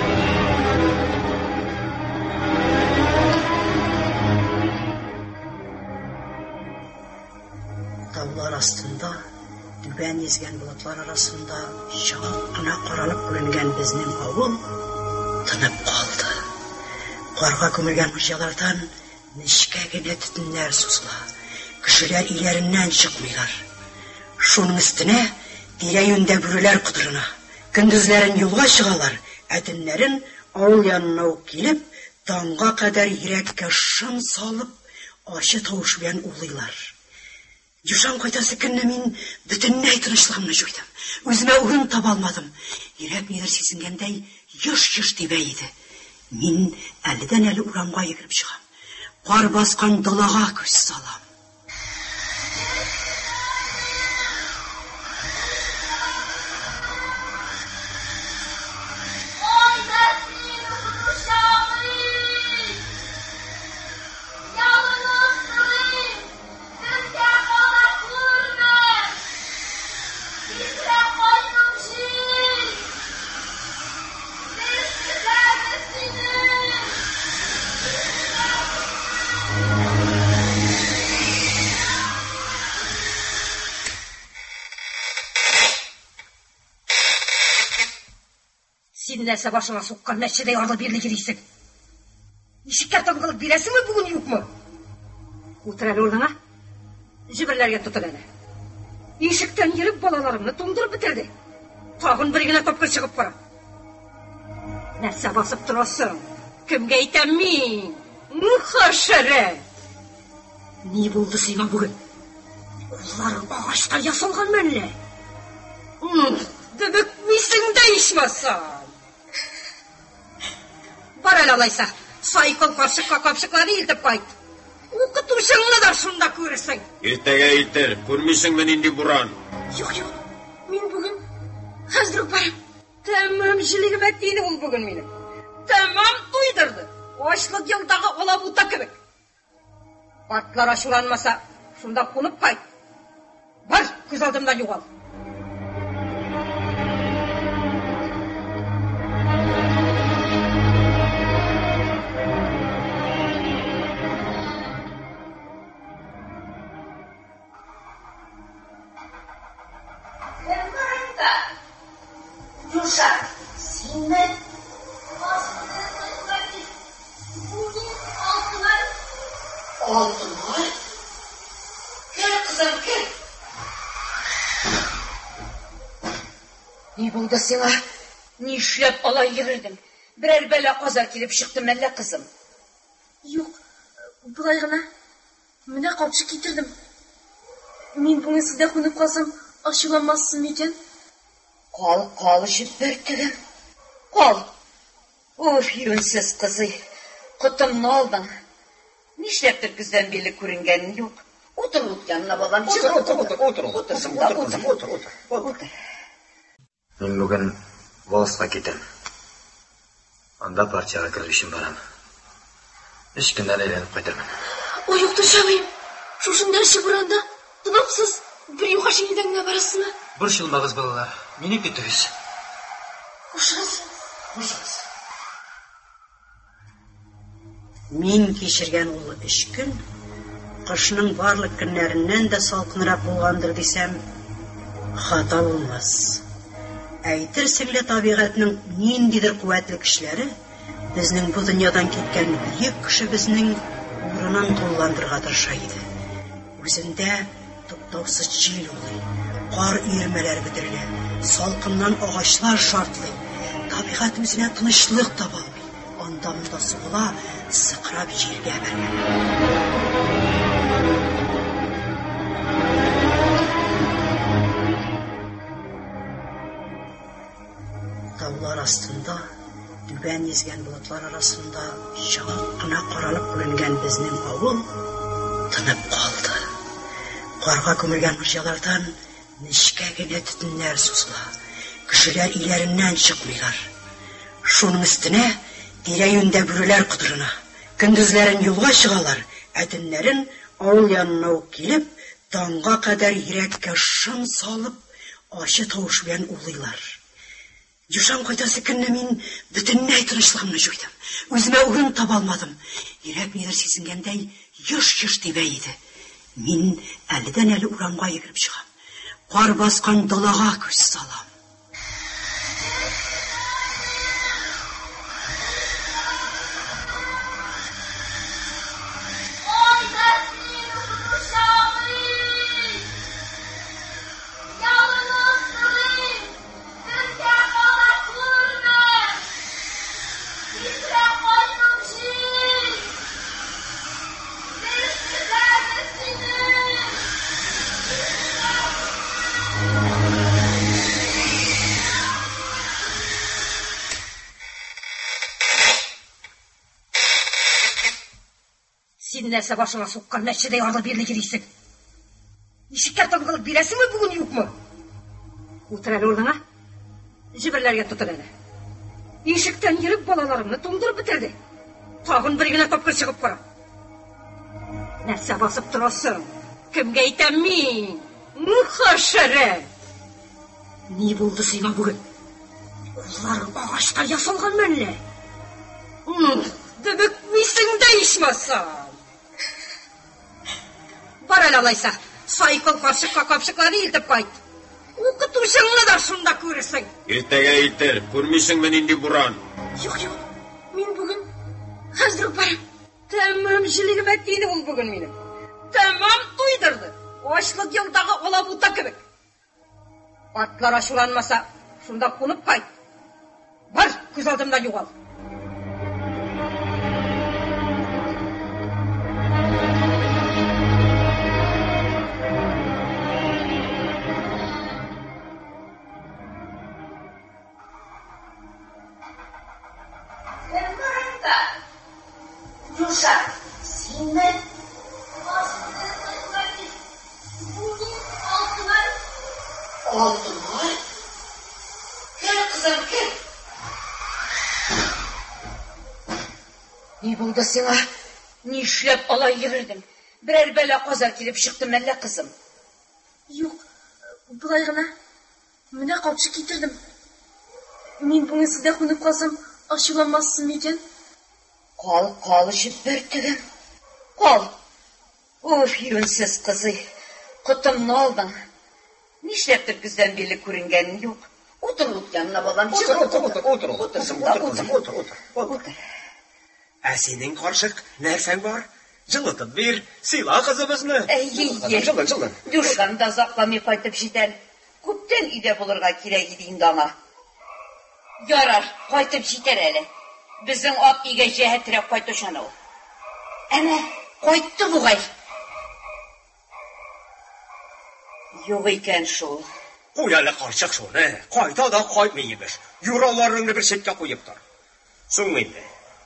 Таулар астында, түбән йөзгән болытлар арасында чак кына каралып күренгән безнең авыл тынып калды. Карга күмелгән морҗалардан нечкә генә төтеннәр сузыла. Кешеләр өйләреннән чыкмыйлар. Шуның өстенә тирә-юньдә бүреләр котырына. Көндезләрен юлга чыгалар, ә төннәрен авыл янына ук килеп, таңга кадәр йөрәккә шом салып, ачы тавыш белән улыйлар. Дюшан кайтасы көнне мин бөтенләй тынычлыгымны җуйдым. Үземә урын таба алмадым. Йөрәк нидер сизенгәндәй еш-еш тибә иде. Мин әледән-әле урамга йөгереп чыгам. Кар баскан далага күз салам. Кайда син, укытучы абый? Ялынып сорыйм, безгә кала күрмә. Син нәрсә башыңа суккан мәчедәй арлы-бирле йөрисең? Ишеккә тынгылык бирәсеңме бүген, юкмы? Утыр әле урыныңа. Җеберләргә тотын әле. Ишектән йөреп балаларыңны туңдырып бетерде. Тагын бер генә тапкыр чыгып кара. Нәрсә басып торасың? Кемгә әйтәм мин? Ну, хәшәрә! Ни булды сиңа бүген? Кулларың агачтан ясалган мәллә? Дөбекмисең дә ичмасам. Бар әле алайса, Сайкол карчыкка капчыкларны илтеп кайт. Укытучыңны да шунда күрерсең. Иртәгә илтер, күрмисеңме нинди буран? Юк, юк, мин бүген хәзер үк барам. Тәмам җелегемә тиде ул бүген минем. Тәмам туйдырды. Ачлык елдагы алабута кебек. Атлар ачуланмаса, шунда кунып кайт. Бар, күз алдымнан югал. Кем бар анда? Нюша, синме? Бу мин, Алтынай. Алтынай? Кер, кызым, кер. Ни булды сиңа? Нишләп алай йөгердең? Берәр бәла-каза килеп чыкты мәллә, кызым? Юк, болай гына. Менә капчык китердем. Мин бүген сездә кунып калсам, ачуланмассыз микән? Кал, кал, җеп бөртегем. Кал. Уф, юньсез кызый. Котымны алдың. Нишләптер көздән бирле күренгәнең юк. Утыр ут янына, балам. Утыр, утыр, утыр, утыр, утыр, шунда, утыр, утыр, утыр, утыр. Мин бүген волостька китәм. Анда партиягә керер өчен барам. Өч көннән әйләнеп кайтырмын. Ой, укытучы абыем, шушында эше буранда тынапсыз, бер юха шинелдән генә барасызмы? Борчылмагыз, балалар, мине көтегез. Хушыгыз. Хушыгыз. Мин кичергән ул өч көн кышның барлык көннәреннән дә салкынрак булгандыр дисәм, хата булмас. Әйтерсең лә табигатьнең ниндидер куәтле көчләре безнең бу дөньядан киткән бөек кешебезнең урынын тулыландырырга тырыша иде. Үзендә туктаусыз җил улый, кар өермәләре бөтерелә, салкыннан агачлар шартлый, табигать үзенә тынычлык таба алмый, анда-монда сугыла, сыкрап җиргә бәргәләнә. Таулар астында, түбән йөзгән болытлар арасында чак кына каралып күренгән безнең авыл тынып калды. Карга күмелгән морҗалардан нечкә генә төтеннәр сузыла. Кешеләр өйләреннән чыкмыйлар. Шуның өстенә тирә-юньдә бүреләр котырына. Көндезләрен юлга чыгалар, ә төннәрен авыл янына ук килеп, таңга кадәр йөрәккә шом салып, ачы тавыш белән улыйлар. Юшан кайтасы көнне мин бөтенләй тынычлыгымны җуйдым. Үземә урын таба алмадым. Йөрәк нидер сизенгәндәй еш-еш тибә иде. Мин әледән-әле урамга йөгереп чыгам. Кар баскан далага күз салам. Кайда син, укытучы абый? Ялынып сорыйм, безгә кала күрмә. Тизрәк кайтып җит. Без көтәбез сине. Син нәрсә башыңа суккан мәчедәй арлы-бирле йөрисең? Ишеккә тынгылык бирәсеңме бүген, юкмы? Утыр әле урыныңа. Җеберләргә тотын әле. Ишектән йөреп балаларыңны туңдырып бетерде. Тагын бер генә тапкыр чыгып кара. Нәрсә басып торасың? Кемгә әйтәм мин? Ну, хәшәрә! Ни булды сиңа бүген? Кулларың агачтан ясалган мәллә? Дөбекмисең дә ичмасам. Бар әле алайса, Сайкол карчыкка капчыкларны илтеп кайт. Укытучыңны да шунда күрерсең. Иртәгә илтер, күрмисеңме нинди буран? Юк, юк. Мин бүген хәзер үк барам. Тәмам җелегемә тиде ул бүген минем. Тәмам туйдырды. Ачлык елдагы алабута кебек. Атлар ачуланмаса, шунда кунып кайт. Бар, күз алдымнан югал. Кем бар анда? Нюша, синме? Бу мин, Алтынай. Алтынай? Кер, кызым, кер. Ни булды сиңа? Нишләп алай йөгердең? Берәр бәла-каза килеп чыкты мәллә, кызым? Юк, болай гына. Менә капчык китердем. Мин бүген сездә кунып калсам, ачуланмассыз микән? Кал, кал, җеп бөртегем. Кал. Уф, юньсез кызый. Котымны алдың. Нишләптер көздән бирле күренгәнең юк. Утыр ут янына, балам. Утыр, утыр, утыр, утыр, утыр, шунда, утыр, утыр, утыр, утыр. Утыр. Ә синең, карчык, нәрсәң бар? Җылытып бир, сыйла кызыбызны. Әйе, Җылын, җылын, җылын. Душкан да озакламый кайтып җитәр. Күптән өйдә булырга кирәк иде инде аңа. Ярар, кайтып җитәр әле. Безнең ат өйгә җәһәтрәк кайтучан ул. Әнә, кайтты бугай. Юк икән шул. Куй әле, карчык, шуны. Кайта да кайтмый, имеш. Юрауларыңны бер читкә куеп тор. Соң инде,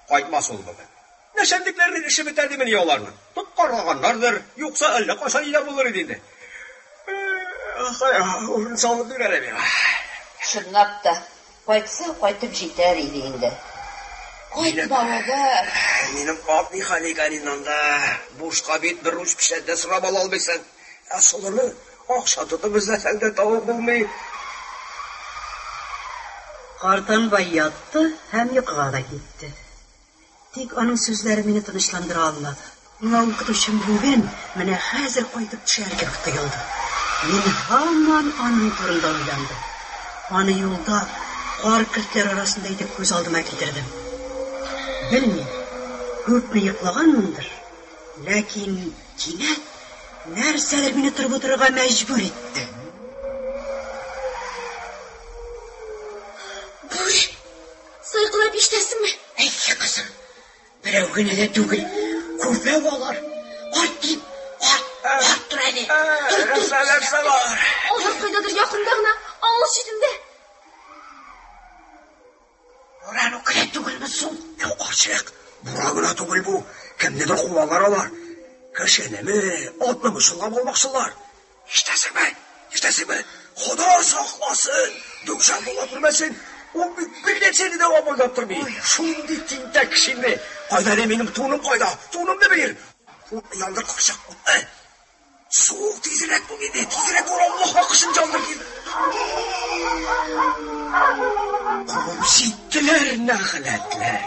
кайтмас ул бүген. Нәчәннекләрнең эше бетә димени аларның? Тоткарлаганнардыр, юкса әллә кайчан өйдә булыр иде инде. Урын салып бир әле миңа. Чынлап та, кайтса, кайтып җитәр иде инде. Кайтмавы да. Минем ат ни хәл икән инде анда? Бушка бит бер уч печән дә сорап ала алмыйсың. Ә солыны акча тотып эзләсәң дә табып булмый. Картанбай ятты һәм йокыга да китте. Тик аның сүзләре мине тынычландыра алмады. Миңа укытучым бүген, менә хәзер кайтып төшәр кебек тоелды. Мин һаман аның турында уйландым. Аны юлда, кар көртләре арасында итеп күз алдыма китердем. Белмим, күпме йоклаганмындыр, ләкин кинәт нәрсәдер мине торып утырырга мәҗбүр итте. Бүре! Сайкалап ишетәсеңме? Әйе, кызым. Берәү генә дә түгел, күбәү алар. Карт дим, карт, карт тор әле. Тор, тор. Нәрсә, нәрсә бар? Алар кайдадыр якында гына, авыл читендә. Буран үкерә түгелме соң? Юк, карчык, буран гына түгел бу. Кемнедер куалар алар. Кешенеме, атнымы чолгап алмакчылар. Ишетәсеңме? Ишетәсеңме? Хода сакласын! Дүшән була күрмәсен. Ул бит бер нәрсәне дә абайлап тормый. Шундый тинтәк кеше инде. Кайда әле минем туным кайда? Тунымны бир. Утны яндыр, карчык, утны. Суык тизрәк бул инде, тизрәк бул, Аллаһ хакы өчен яндыр. Куып җиттеләр нәгъләтләр.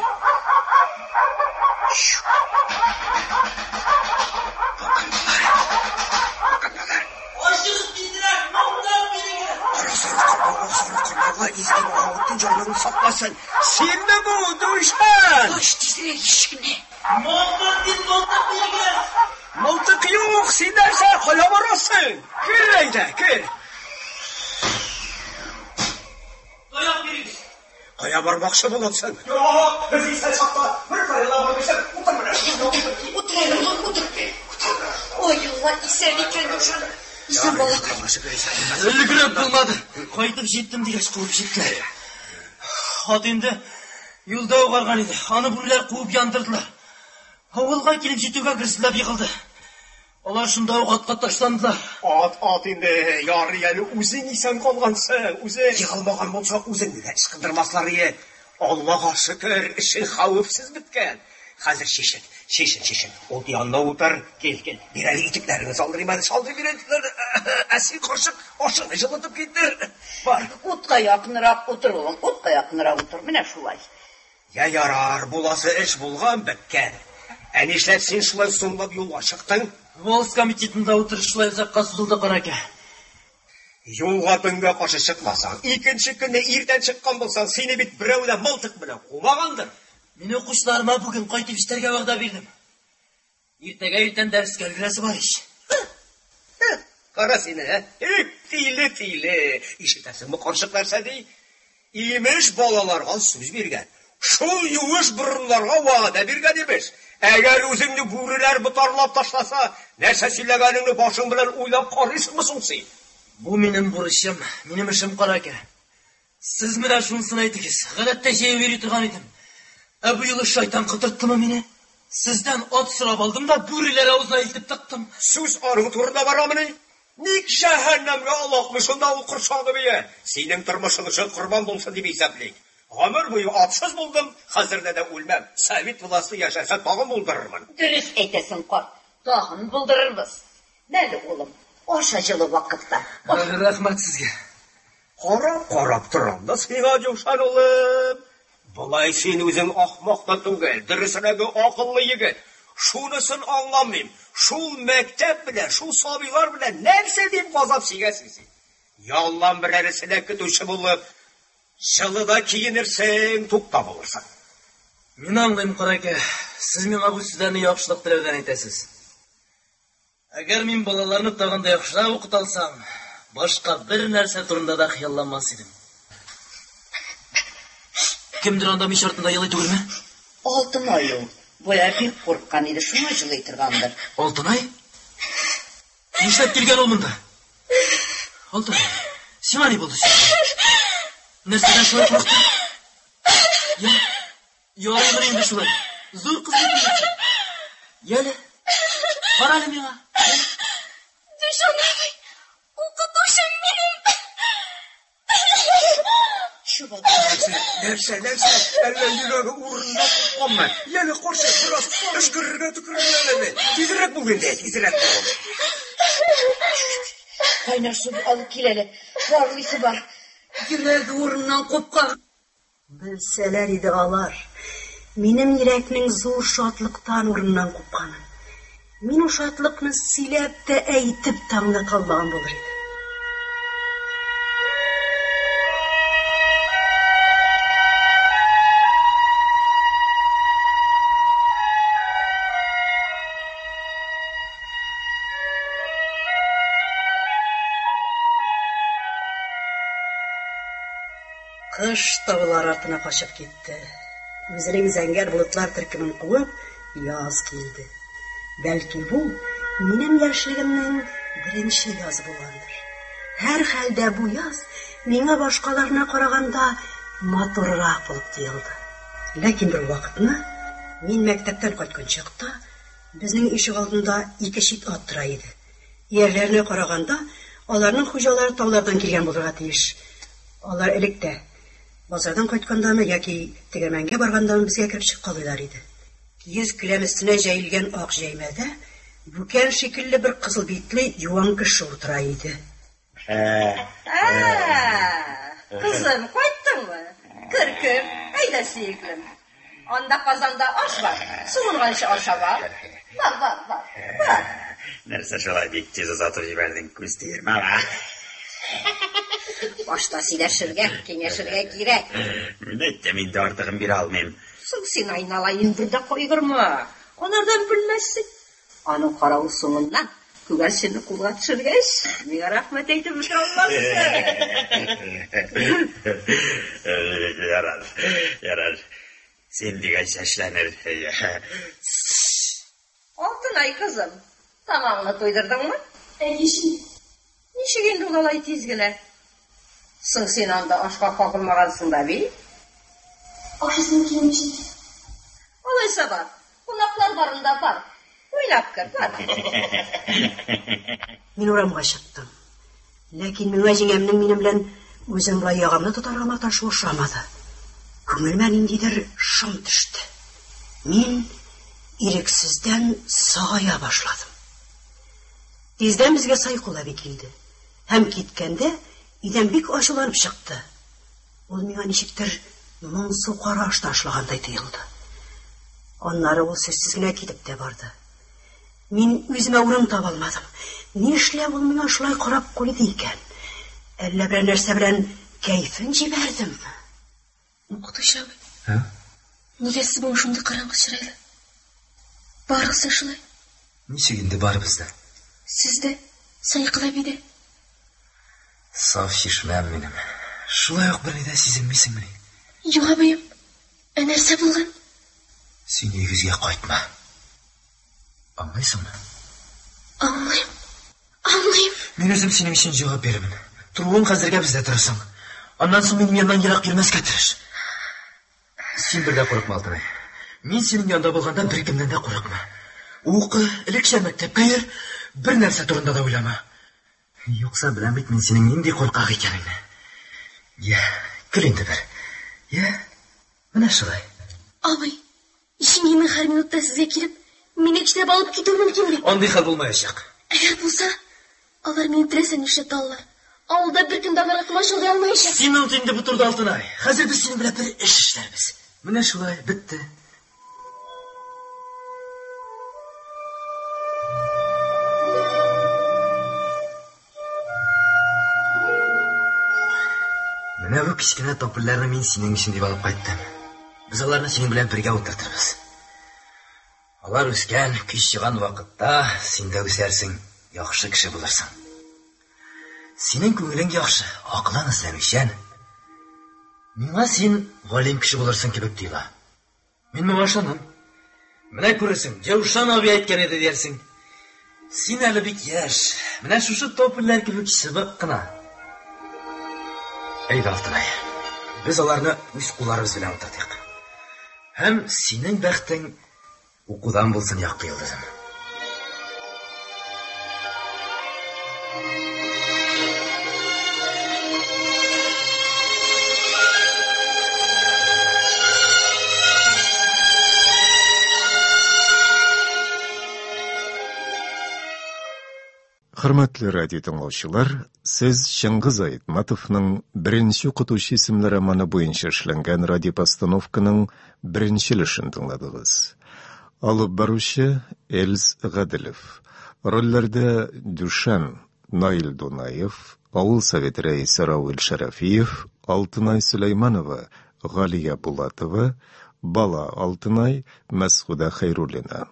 Ашыгыз тизрәк, монда бирегез! Кара сары кармауга, сары кармауга, изге Баһаветдин җаның сакласын. Синме бу, Дүшән? Ач тизрәк ишекне. Мылтык дип мылтык бирегез! Мылтык юк, син нәрсә, кая барасың? Кер әйдә, кер. Таяк бирегез! Кая бармакчы буласың? Юк, без исән чакта бер кая да бармыйсың. Утыр менә шунда, утыр. Утыр әле, улым, утыр. Ой, Алла, исән икән Дүшән. Исән балакай. Өлгереп булмады. Кайтып җиттем дигәч, куып җиттеләр. Ат инде юлда ук арган иде. Аны бүреләр куып яндырдылар. Авылга килеп җитүгә гөрселдәп егылды. Алар шунда ук атка ташландылар. Ат, ат инде, ярый әле үзең исән калгансың. Үзе егылмаган булса, үзеңне дә ычкындырмаслар ие. Аллага шөкер, эшең хәвефсез беткән. Хәзер чишен, чишен, чишен. Ут янына утыр. Кил, кил. Бир әле итекләреңне салдырыйм әле, салдыр бир итекләрне. Ә син, карчык, ашыңны җылытып китер. Бар. Утка якынрак утыр, улым, утка якынрак утыр. Менә шулай. Я ярар, буласы эш булган, беткән. Ә нишләп син шулай соңлап юлга чыктың? Волость комитетында утырыш шулай озакка сузылды, Каракә. Юлга төнгә каршы чыкмасаң, икенче көнне иртән чыккан булсаң, сине бит берәү дә мылтык белән кумагандыр. Мин укучыларыма бүген кайтып җитәргә вәгъдә бирдем. Иртәгә иртән дәрескә өлгерәсе бар ич. Кара сине, ә? Эх, тиле, тиле. Ишетәсеңме, карчык нәрсә ди? Имеш, балаларга сүз биргән. Шул юеш борыннарга вәгъдә биргән, имеш. Әгәр үзеңне бүреләр ботарлап ташласа, нәрсә сөйләгәнеңне башың белән уйлап карыйсыңмы соң син? Бу минем бурычым, минем эшем, Каракә. Сез менә шунысын әйтегез. Гадәттә җәяү йөри торган идем. Ә бу юлы шайтан котырттымы мине? Сездән ат сорап алдым да бүреләр авызына илтеп тыктым. Сүз аның турында барамыни? Ник җәһәннәмгә олакмый шунда ул корчаңгы бия? Синең тормышың өчен корбан булсын дип исәплик. Гомер буе атсыз булдым, хәзер дә үлмәм. Совет власте яшәсә, тагын булдырырмын. Дөрес әйтәсең, карт, тагын булдырырбыз. Мәле, улым, аша җылы вакытта. Рәхмәт сезгә. Карап-карап торам да сиңа, Җушан улым. Болай син үзең ахмак та түгел, дөресрәге акыллы егет. Шунысын аңламыйм, шул мәктәп белән, шул сабыйлар белән нәрсә дип газап чигәсең син? Яллан берәресенә көтүче булып, җылыда киенерсең, тук та булырсың. Мин аңлыйм, Каракә, сез миңа бу сүзләрне яхшылык теләүдән әйтәсез. Әгәр мин балаларны тагын да яхшырак укыта алсам, башка бер нәрсә турында да хыялланмас идем. Кемдер анда мич артында елый түгелме? Алтынай ул. Бая бик курыккан иде, шуңа җылый торгандыр. Алтынай? Нишләп килгән ул монда? Алтынай, сиңа ни булды? Нәрсәдән шулай курыктың? Я, Ярыймыни инде шулай? Зур кыз бит инде син. Яле, кара әле миңа. Дүшән абый, укытучым минем. Нәрсә, нәрсә, нәрсә? Әллә йөрәге урынына купканмы? Яле, карчык, бераз өшкерергә төкерергә әле. Тизрәк бул инде, тизрәк бул. Кайнар су алып кил әле. Парлыйсы бар. Йөрәге урыннан купкан. Белсәләр иде алар, минем йөрәкнең зур шатлыктан урыннан купканын. Мин ул шатлыкны сөйләп тә, әйтеп тә аңлата алмаган булыр идем. Кыш таулар артына качып китте. Үзенең зәңгәр болытлар төркемен куып, яз килде. Бәлки бу минем яшьлегемнең беренче язы булгандыр. Һәрхәлдә бу яз миңа башкаларына караганда матуррак булып тоелды. Ләкин бер вакытны мин мәктәптән кайткан чакта безнең ишегалдында ике чит ат тора иде. Иярләренә караганда, аларның хуҗалары таулардан килгән булырга тиеш. Алар элек тә, базардан кайткандамы яки тегермәнгә баргандамы безгә кереп чыккалыйлар иде. Киез келәм өстенә җәелгән ак җәймәдә бүкән шикелле бер кызыл битле юан кеше утыра иде. Кызым, кайттыңмы? Кер, кер, әйдә, сөеклем. Анда казанда аш бар, суынганчы ашап ал. Бар, бар, бар, бар. Нәрсә шулай бик тиз озатып җибәрдең, күз тиермә, а? Башта сөйләшергә, киңәшергә кирәк. Мин әйттем инде, артыгын бирә алмыйм. Соң син айналаен бер дә кайгырма. Анардан бүлмәссең. Аның каравы соңыннан күгәрченне кулга төшергәч, миңа рәхмәт әйтеп бетерә алмассың. Ярар, ярар. Син дигәнчә эшләнер. Алтынай кызым, тамагыңны туйдырдыңмы? Әйе, җиңги. Ничек инде ул алай тиз генә? Соң син анда ашка кагылмагансың да бит. Ашыйсым килми, җиңги. Алайса бар, кунаклар барында бар. Уйнап кер, бар. Мин урамга чыктым. Ләкин миңа җиңәмнең минем белән үзен болай ягымлы тотарга маташуы ошамады. Күңелемә ниндидер шом төште. Мин ирексездән сагая башладым. Тиздән безгә Сайкул әби килде. Һәм киткәндә өйдән бик ачуланып чыкты. Ул миңа ничектер моңсу караш ташлагандай тоелды. Аннары ул сүзсез генә китеп тә барды. Мин үземә урын таба алмадым. Нишләп ул миңа шулай карап куйды икән? Әллә берәр нәрсә белән кәефен җибәрдемме? Укытучы абый. Ә? Нигә сез бүген шундый караңгы чырайлы? Барыгыз да шулай. Ничек инде барыбыз да? Сез дә, Саикыл әби дә. Саф чишмәм минем. Шулай ук берни дә сизенмисеңмени? Юк, абыем. Ә нәрсә булган? Син өегезгә кайтма. Аңлыйсыңмы? Аңлыйм. Аңлыйм. Мин үзем синең өчен җавап бирермен. Торуың хәзергә бездә торырсың. Аннан соң минем яннан ерак йөрмәскә тырыш. Син бер дә курыкма, Алтынай. Мин синең янда булганда беркемнән дә курыкма. Укы, элекчә мәктәпкә йөр, бер нәрсә турында да уйлама. Юкса беләм бит мин синең нинди куркак икәнеңне. Я, көл инде бер. Я, менә шулай. Абый, җиңгинең һәр минутта сезгә килеп, мине көчләп алып китүе мөмкин бит. Андый хәл булмаячак. Әгәр булса, алар мине теләсә нишләтә алалар. Авылда беркем дә аларга комачаулый алмаячак. Син оныт инде бу турыда, Алтынай. Хәзер без синең белән бер эш эшләрбез. Менә шулай, бетте. Менә бу кечкенә топольләрне мин синең өчен дип алып кайттым. Без аларны синең белән бергә утыртырбыз. Алар үскән, көч чыган вакытта син дә үсәрсең, яхшы кеше булырсың. Синең күңелең яхшы, акылың эзләнүчән. Миңа син галим кеше булырсың кебек тоела. Мин моңа ышанам. Менә күрерсең, Җәүшан абый әйткән иде диярсең. Син әле бик яшь. Менә шушы топольләр кебек чыбык кына. Әйдә, Алтынай. Без аларны үз кулларыбыз белән утыртыйк. Һәм синең бәхтең укудан булсын, якты йолдызым. Хөрмәтле радио тыңлаучылар, сез Чыңгыз Айтматовның Беренче укытучы исемле романы буенча эшләнгән радиопостановканың беренче өлешен тыңладыгыз. Алып баручы Эльз Гаделев. Рольләрдә Дүшән Наил Дунаев, авыл советы рәисе Равил Шәрәфиев, Алтынай Сөләйманова, Галия Булатова, бала Алтынай, Мәсгудә Хәйруллина.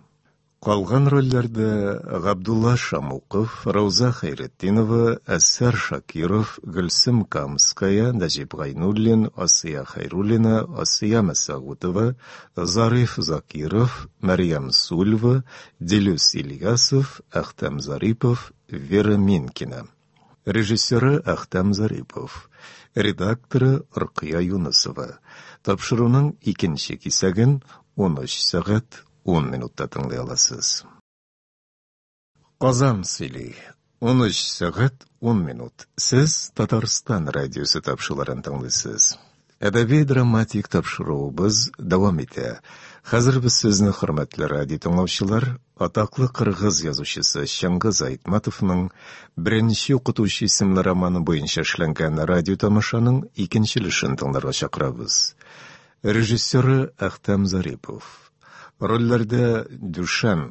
Калган рольләрдә Габдулла Шамуков, Рауза Хәйретдинова, Әсәр Шакиров, Гөлсем Камская, Нәҗип Гайнуллин, Асия Хәйруллина, Асия Мәсәгутова, Зариф Закиров, Мәрьям Сульва, Дилүс Ильясов, Әхтәм Зарипов, Вера Минкина. Режиссеры Әхтәм Зарипов, редакторы Ркыя Юнысова. Тапшыруның икенче кисәген 13 сәгать 10 минутта тыңлый аласыз. Казан сөйли. 13 сәгать 10 минут. Сез Татарстан радиосы тапшыруларын тыңлыйсыз. Әдәби драматик тапшыруыбыз дәвам итә. Хәзер без сезне, хөрмәтле радио тыңлаучылар, атаклы кыргыз язучысы Чыңгыз Айтматовның Беренче укытучы исемле романы буенча эшләнгән радио тамашаның икенче өлешен тыңларга чакырабыз. Режиссеры Әхтәм Зарипов. Рольләрдә Дүшән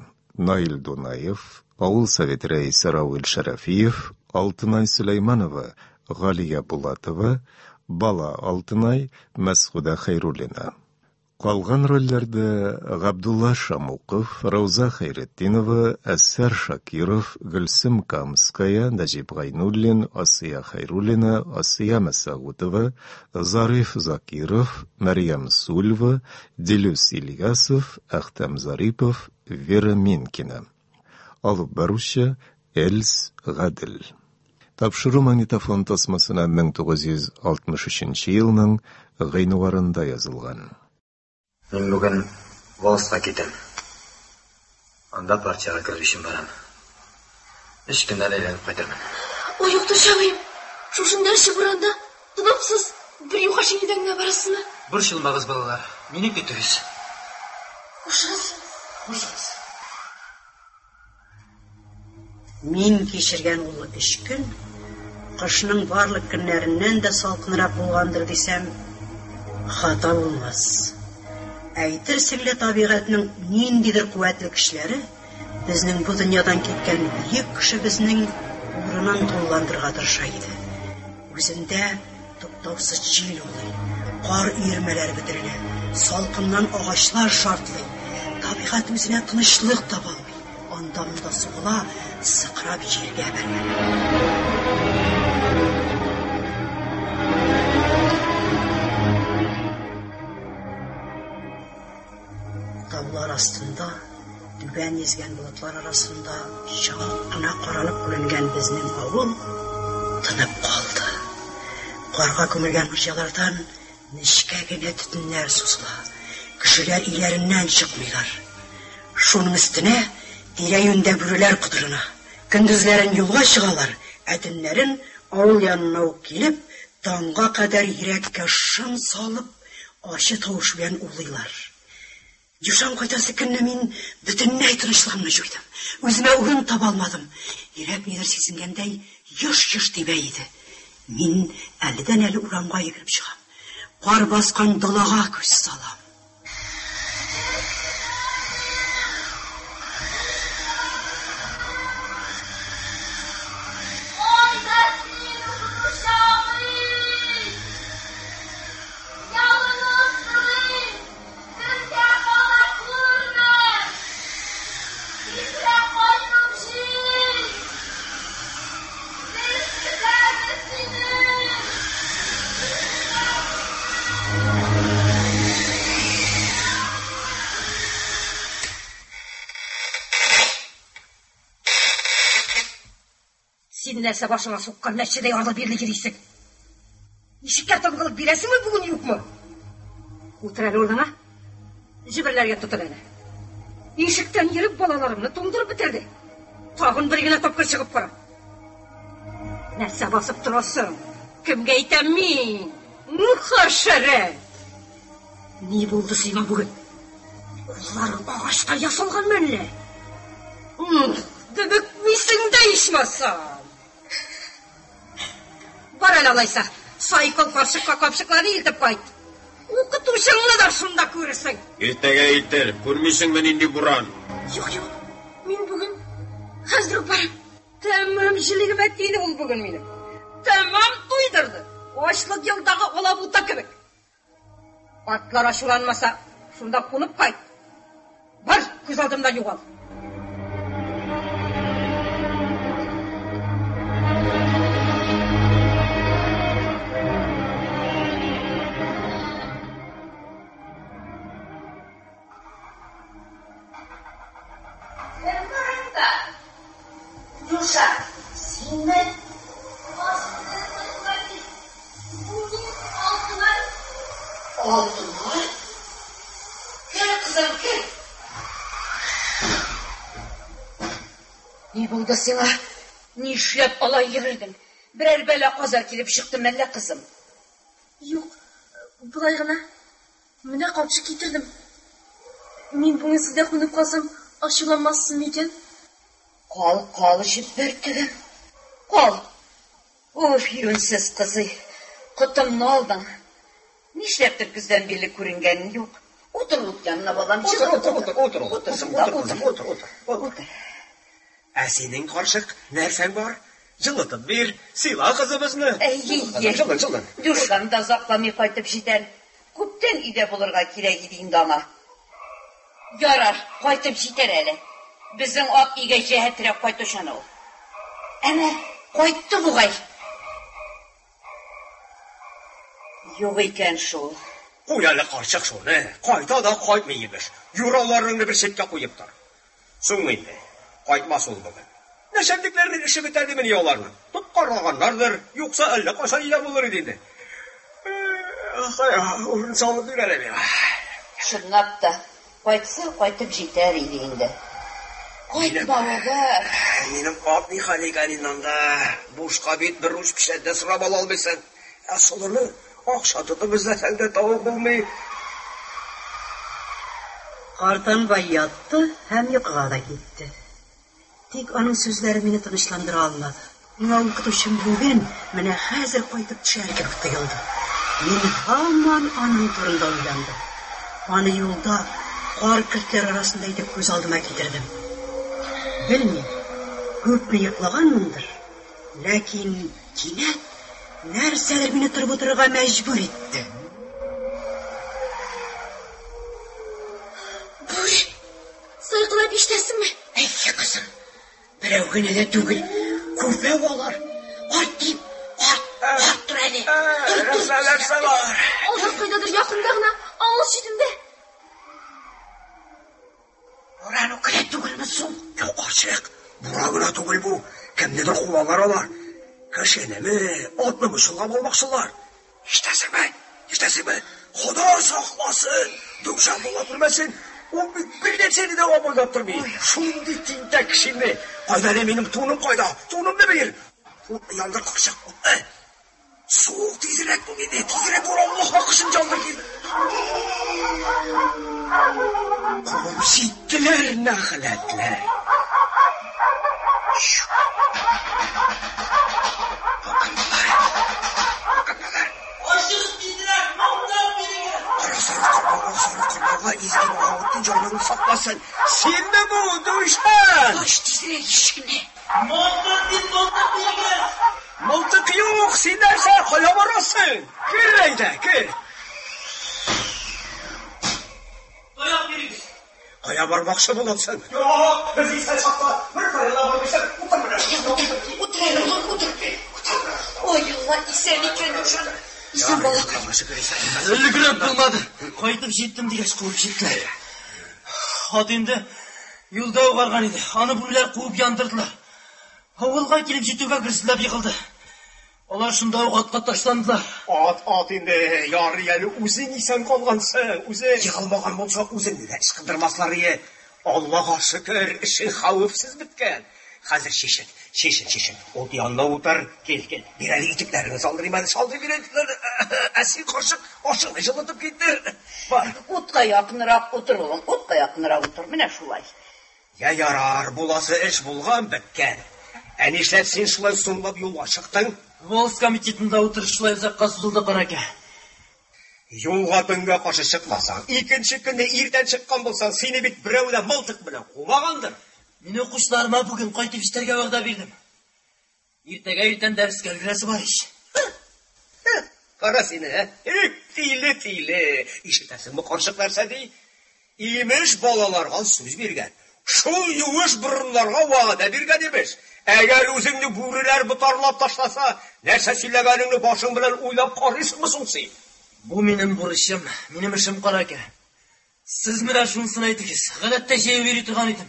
Наил Дунаев, авыл советы рәисе Равил Шәрәфиев, Алтынай Сөләйманова, Галия Булатова, бала Алтынай, Мәсгудә Хәйруллина. Калган рольләрдә Габдулла Шамуков, Рауза Хәйретдинова, Әсәр Шакиров, Гөлсем Камская, Нәҗип Гайнуллин, Асия Хәйруллина, Асия Мәсәгутова, Зариф Закиров, Мәрьям Сульва, Дилүс Ильясов, Әхтәм Зарипов, Вера Минкина. Алып баручы Эльс Гадел. Тапшыру магнитофон тасмасына 1963 елның гыйнварында язылган. Мин бүген волостька китәм. Анда партиягә керер өчен барам. Өч көннән әйләнеп кайтырмын. Ой, укытучы абыем, шушында эше буранда тынапсыз, бер юка шинелдән генә барасызмы? Борчылмагыз, балалар, мине көтегез. Хушыгыз. Хушыгыз. Мин кичергән ул өч көн кышның барлык көннәреннән дә салкынрак булгандыр дисәм, хата булмас. Әйтерсең лә табигатьнең ниндидер куәтле көчләре безнең бу дөньядан киткән бөек кешебезнең урынын тулыландырырга тырыша иде. Үзендә туктаусыз җил улый, кар өермәләре бөтерелә, салкыннан агачлар шартлый. Табигать үзенә тынычлык таба алмый, анда-монда сугыла, сыкрап җиргә бәрелә. Таулар астында, түбән йөзгән болытлар арасында чак кына каралып күренгән безнең авыл тынып калды. Карга күмелгән морҗалардан нечкә генә төтеннәр сузыла. Кешеләр өйләреннән чыкмыйлар. Шуның өстенә тирә-юньдә бүреләр котырына. Көндезләрен юлга чыгалар, ә төннәрен авыл янына ук килеп, таңга кадәр йөрәккә шом салып, ачы тавыш белән улыйлар. Дюшан кайтасы көнне мин бөтенләй тынычлыгымны җуйдым. Үземә урын таба алмадым. Йөрәк нидер сизенгәндәй еш-еш тибә иде. Мин әледән-әле урамга йөгереп чыгам. Кар баскан далага күз салам. Кайда син, укытучы абый? Ялынып сорыйм, безгә кала күрмә. Тизрәк кайтып җит. Без көтәбез сине. Син нәрсә башыңа суккан мәчедәй арлы-бирле йөрисең? Ишеккә тынгылык бирәсеңме бүген, юкмы? Утыр әле урыныңа. Җеберләргә тотын әнә. Ишектән йөреп балаларыңны туңдырып бетерде. Тагын бер генә тапкыр чыгып кара. Нәрсә басып торасың? Кемгә әйтәм мин? Ух, хәшәрәт! Ни булды сиңа бүген? Кулларың агачтан ясалган мәллә? Ух, дөбекмисең дә ичмасам. Бар әле алайса, Сайкол карчыкка капчыкларны илтеп кайт. Укытучыңны да шунда күрерсең. Иртәгә илтер, күрмисеңме нинди буран? Юк, юк, мин бүген хәзер үк барам. Тәмам җелегемә тиде ул бүген минем. Тәмам туйдырды. Ачлык елдагы алабута кебек. Атлар ачуланмаса, шунда кунып кайт. Бар, күз алдымнан югал. Кем бар анда? Нюша, синме? Бу мин, Алтынай. Алтынай? Кер, кызым, кер. Ни булды сиңа? Нишләп алай йөгердең? Берәр бәла-каза килеп чыкты мәллә, кызым? Юк, болай гына. Менә капчык китердем. Мин бүген сездә кунып калсам, ачуланмассыз микән? Кал, кал, җеп бөртегем. Кал. Уф, юньсез кызый. Котымны алдың. Нишләптер көздән бирле күренгәнең юк. Утыр ут янына, балам. Утыр, утыр, утыр, утыр, утыр, шунда, утыр, утыр, утыр, утыр. Ә синең, карчык, нәрсәң бар? Җылытып бир, сыйла кызыбызны. Әйе, җылын, җылын. Дюшан да озакламый кайтып җитәр. Күптән өйдә булырга кирәк иде инде аңа. Ярар, кайтып җитәр әле. Безнең ат өйгә җәһәтрәк кайтучан ул. Әнә, кайтты бугай. Юк икән шул. Куй әле, карчык, шуны. Кайта да кайтмый, имеш. Юрауларыңны бер читкә куеп тор. Соң инде, кайтмас ул бүген. Нәчәлнекләрнең эше бетә димени аларның? Тоткарлаганнардыр, юкса әллә кайчан өйдә булыр иде инде. Урын салып бир әле миңа. Чынлап та, кайтса, кайтып җитәр иде инде. Кайтмавы бар. Минем ат ни хәл икән инде анда? Бушка бит бер уч печән дә сорап ала алмыйсың. Ә солыны акча тотып эзләсәң дә табып булмый. Картанбай ятты һәм йокыга да китте. Тик аның сүзләре мине тынычландыра алмады. Миңа укытучым бүген, менә хәзер кайтып төшәр кебек тоелды. Мин һаман аның турында уйландым. Аны юлда, кар көртләре арасында итеп күз алдыма китердем. Белмим, күпме йоклаганмындыр, ләкин кинәт Нәрсәдер мине торып утырырга мәҗбүр итте. Бүре! Сайкылап ишетәсеңме? Әйе, кызым. Берәү генә дә түгел, күбәү алар. Арт дим, арт, арт тор әле. Тор, тор. Нәрсә, нәрсә бар? Алар кайдадыр якында гына, авыл читендә. Буран үкерә түгелме соң? Юк, карчык, буран гына түгел бу. Кемнедер куалар алар. Кешенеме, атнымы чолгап алмакчылар. Ишетәсеңме? Ишетәсеңме? Хода сакласын! Дүшән була күрмәсен. Ул бит бер нәрсәне дә абайлап тормый. Шундый тинтәк кешене. Кайда әле минем туным кайда? Тунымны бир. Утны яндыр, карчык, утны. Суык, тизрәк бул инде, тизрәк бул, Аллаһ хакы өчен яндыр тиз. Куып җиттеләр нәхләтләр. Бу кем болар? Бу кем болар? Ашыгыз тизрәк, мылтык бирегез! Кара сары корбанга, сары корбанга, изге Баһаветдин җаныңны сакласын. Синме бу, Дүшән? Ач тизрәк ишекне. Мылтык дип мылтык бирегез! Мылтык юк, син нәрсә, кая барасың? Кер әйдә, кер. Таяк бирегез! Кая бармакчы буласың? Юк, без исән чакта бер кая да бармыйсың. Утыр менә шунда, утыр. Утыр әле, улым, утыр. Утыр. Ой, Алла, исән икән Дүшән. Исән балакай. Өлгереп булмады. Кайтып җиттем дигәч куып җиттеләр. Ат инде юлда ук арган иде. Аны бүреләр куып яндырдылар. Авылга килеп җитүгә гөрселдәп егылды. Алар шунда ук атка ташландылар. Ат, ат инде, ярый әле үзең исән калгансың, үзе. Егылмаган булса, үзеңне дә ычкындырмаслар ие. Аллага шөкер, эшең хәвефсез беткән. Хәзер чишен, чишен, чишен. Ут янына утыр. Кил, кил. Бир әле итекләреңне салдырыйм әле, салдыр бир итекләрне. Ә син, карчык, ашыңны җылытып китер. Бар. Утка якынрак утыр, улым, утка якынрак утыр. Менә шулай. Я ярар, буласы эш булган, беткән. Ә нишләп син шулай соңлап юлга чыктың? Волость комитетында утырыш шулай озакка сузылды, караке. Юлга төнгә каршы чыкмасаң, икенче көнне иртән чыккан булсаң, сине бит берәү дә мылтык белән кумагандыр. Мин укучыларыма бүген кайтып җитәргә вәгъдә бирдем. Иртәгә иртән дәрескә өлгерәсе бар ич. Кара сине, ә? Эх, тиле, тиле. Ишетәсеңме, карчык нәрсә ди? Имеш, балаларга сүз биргән. Шул юеш борыннарга вәгъдә биргән имеш. Әгәр үзеңне бүреләр ботарлап ташласа, нәрсә сөйләгәнеңне башың белән уйлап карыйсыңмы соң син? Бу минем бурычым, минем эшем, караке. Сез менә шунысын әйтегез. Гадәттә җәяү йөри торган идем.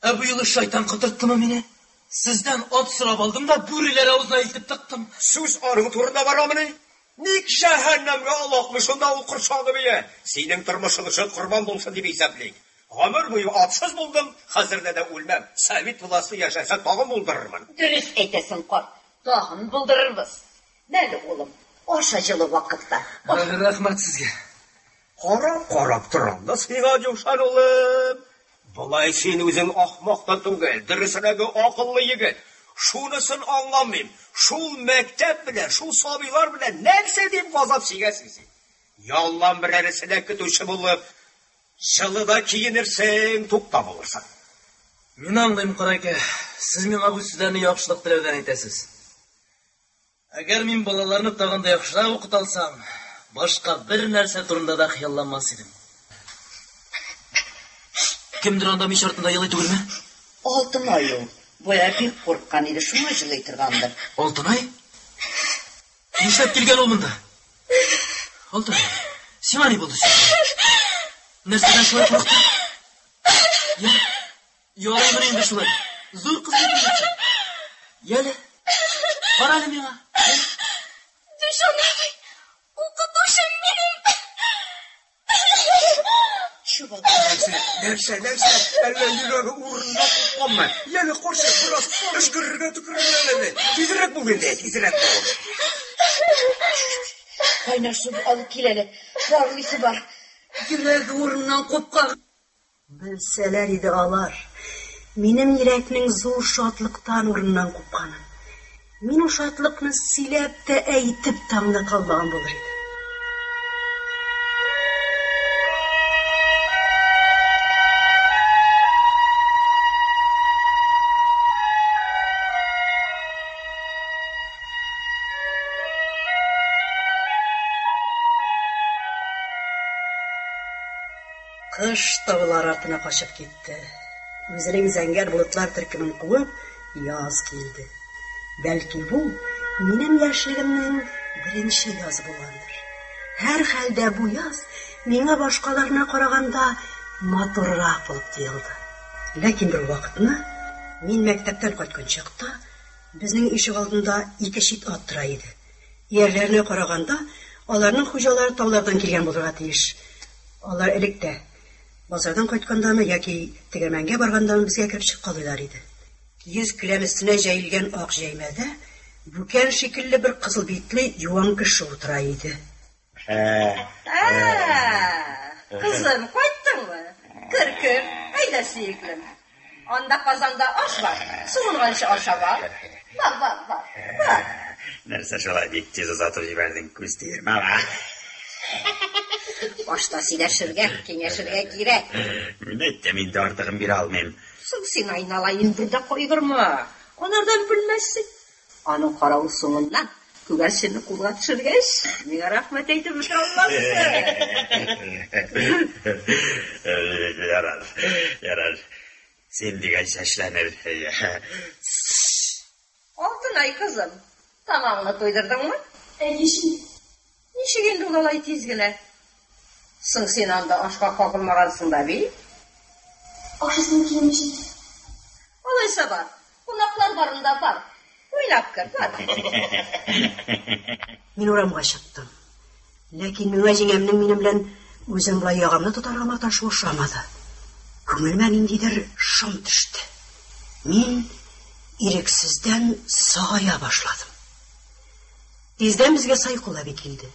Ә бу юлы шайтан котырттымы мине? Сездән ат сорап алдым да бүреләр авызына илтеп тыктым. Сүз аның турында барамыни? Ник җәһәннәмгә олакмый шунда ул корчаңгы бия? Синең тормышың өчен корбан булсын дип исәплик. Гомер буе атсыз булдым, хәзер дә үлмәм. Совет власте яшәсә, тагын булдырырмын. Дөрес әйтәсең, карт. Тагын булдырырбыз. Мәле, улым, аша җылы вакытта. Рәхмәт сезгә. Карап-карап торам да сиңа, Җушан улым. Болай син үзең ахмак та түгел, дөресрәге акыллы егет. Шунысын аңламыйм, шул мәктәп белән, шул сабыйлар белән нәрсә дип газап чигәсең син? Яллан берәресенә көтүче булып, җылыда киенерсең, тукта булырсың. Мин аңлыйм, Караке, сез миңа бу сүзләрне яхшылык теләүдән әйтәсез. Әгәр мин балаларны тагын да яхшырак укыта алсам, башка бер нәрсә турында да хыялланмас идем. Кемдер анда мич артында елый түгелме? Алтынай ул. Бая бик курыккан иде, шуңа җылый торгандыр. Алтынай? Нишләп килгән ул монда? Алтынай, сиңа ни булды? Нәрсәдән шулай курыктың? Я, ярыймыни инде шулай? Зур кыз бит инде син. Яле, кара әле миңа. Дүшән абый, укытучым минем. Нәрсә, нәрсә, нәрсә? Әллә йөрәге урынына купканмы? Яле, карчык, бераз өшкерергә төкерергә әле. Тизрәк бул инде, тизрәк бул. Кайнар су алып кил әле. Парлыйсы бар. Йөрәге урыннан купкан. Белсәләр иде алар, минем йөрәкнең зур шатлыктан урыннан купканын. Мин ул шатлыкны сөйләп тә, әйтеп тә аңлата алмаган булыр идем. Кыш таулар артына качып китте. Үзенең зәңгәр болытлар төркемен куып, яз килде. Бәлки бу минем яшьлегемнең беренче язы булгандыр. Һәрхәлдә бу яз миңа башкаларына караганда матуррак булып тоелды. Ләкин бер вакытны мин мәктәптән кайткан чакта безнең ишегалдында ике чит ат тора иде. Иярләренә караганда, аларның хуҗалары таулардан килгән булырга тиеш. Алар элек тә, базардан кайткандамы яки тегермәнгә баргандамы безгә кереп чыккалыйлар иде. Киез келәм өстенә җәелгән ак җәймәдә бүкән шикелле бер кызыл битле юан кеше утыра иде. Ә, кызым, кайттыңмы? Кер, кер, әйдә, сөеклем. Анда казанда аш бар, суынганчы ашап ал. Бар, бар, бар, бар. Нәрсә шулай бик тиз озатып җибәрдең, күз тиермә, ала. Башта сөйләшергә, киңәшергә кирәк. Мин әйттем инде, артыгын бирә алмыйм. Соң син айналаен бер дә кайгырма. Анардан белмәссең. Аның каравы соңыннан күгәрченне кулга төшергәч, миңа рәхмәт әйтеп бетерә алмассың. Ярар, ярар. Син дигәнчә эшләнер. Алтынай кызым, тамагыңны туйдырдыңмы? Әйе, җиңги. Ничек инде ул алай тиз генә? Соң син анда ашка кагылмагансың да бит. Ашыйсым килми, җиңги. Алайса бар, кунаклар барында бар. Уйнап кер, бар. Мин урамга чыктым. Ләкин миңа җиңәмнең минем белән үзен болай ягымлы тотарга маташуы ошамады. Күңелемә ниндидер шом төште. Мин ирексездән сагая башладым. Тиздән безгә Сайкул әби килде.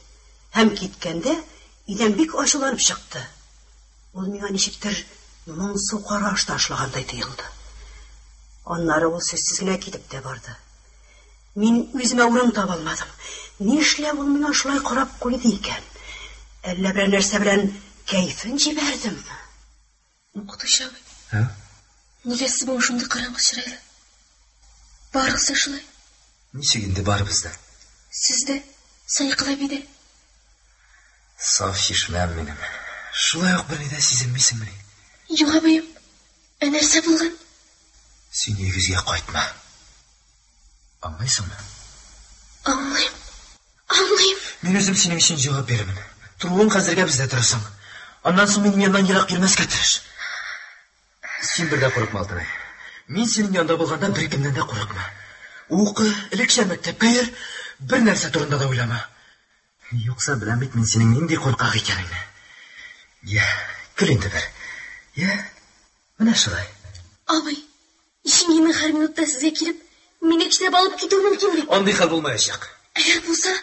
Һәм киткәндә өйдән бик ачуланып чыкты. Ул миңа ничектер моңсу караш ташлагандай тоелды. Аннары ул сүзсез генә китеп тә барды. Мин үземә урын таба алмадым. Нишләп ул миңа шулай карап куйды икән? Әллә берәр нәрсә белән кәефен җибәрдемме? Укытучы абый. Ә? Нигә сез бүген шундый караңгы чырайлы? Барыгыз да шулай. Ничек инде барыбыз да? Сез дә, Саикыл әби дә. Саф чишмәм минем. Шулай ук берни дә сизенмисеңмени? Юк, абыем. Ә нәрсә булган? Син өегезгә кайтма. Аңлыйсыңмы? Аңлыйм. Аңлыйм. Мин үзем синең өчен җавап бирермен. Торуың хәзергә бездә торырсың. Аннан соң минем яннан ерак йөрмәскә тырыш. Син бер дә курыкма, Алтынай. Мин синең янда булганда беркемнән дә курыкма. Укы, элекчә мәктәпкә йөр, бер нәрсә турында да уйлама. Юкса беләм бит мин синең нинди куркак икәнеңне. Я, көл инде бер. Я, менә шулай. Абый, җиңгинең һәр минутта сезгә килеп, мине көчләп алып китүе мөмкин бит. Андый хәл булмаячак. Әгәр булса,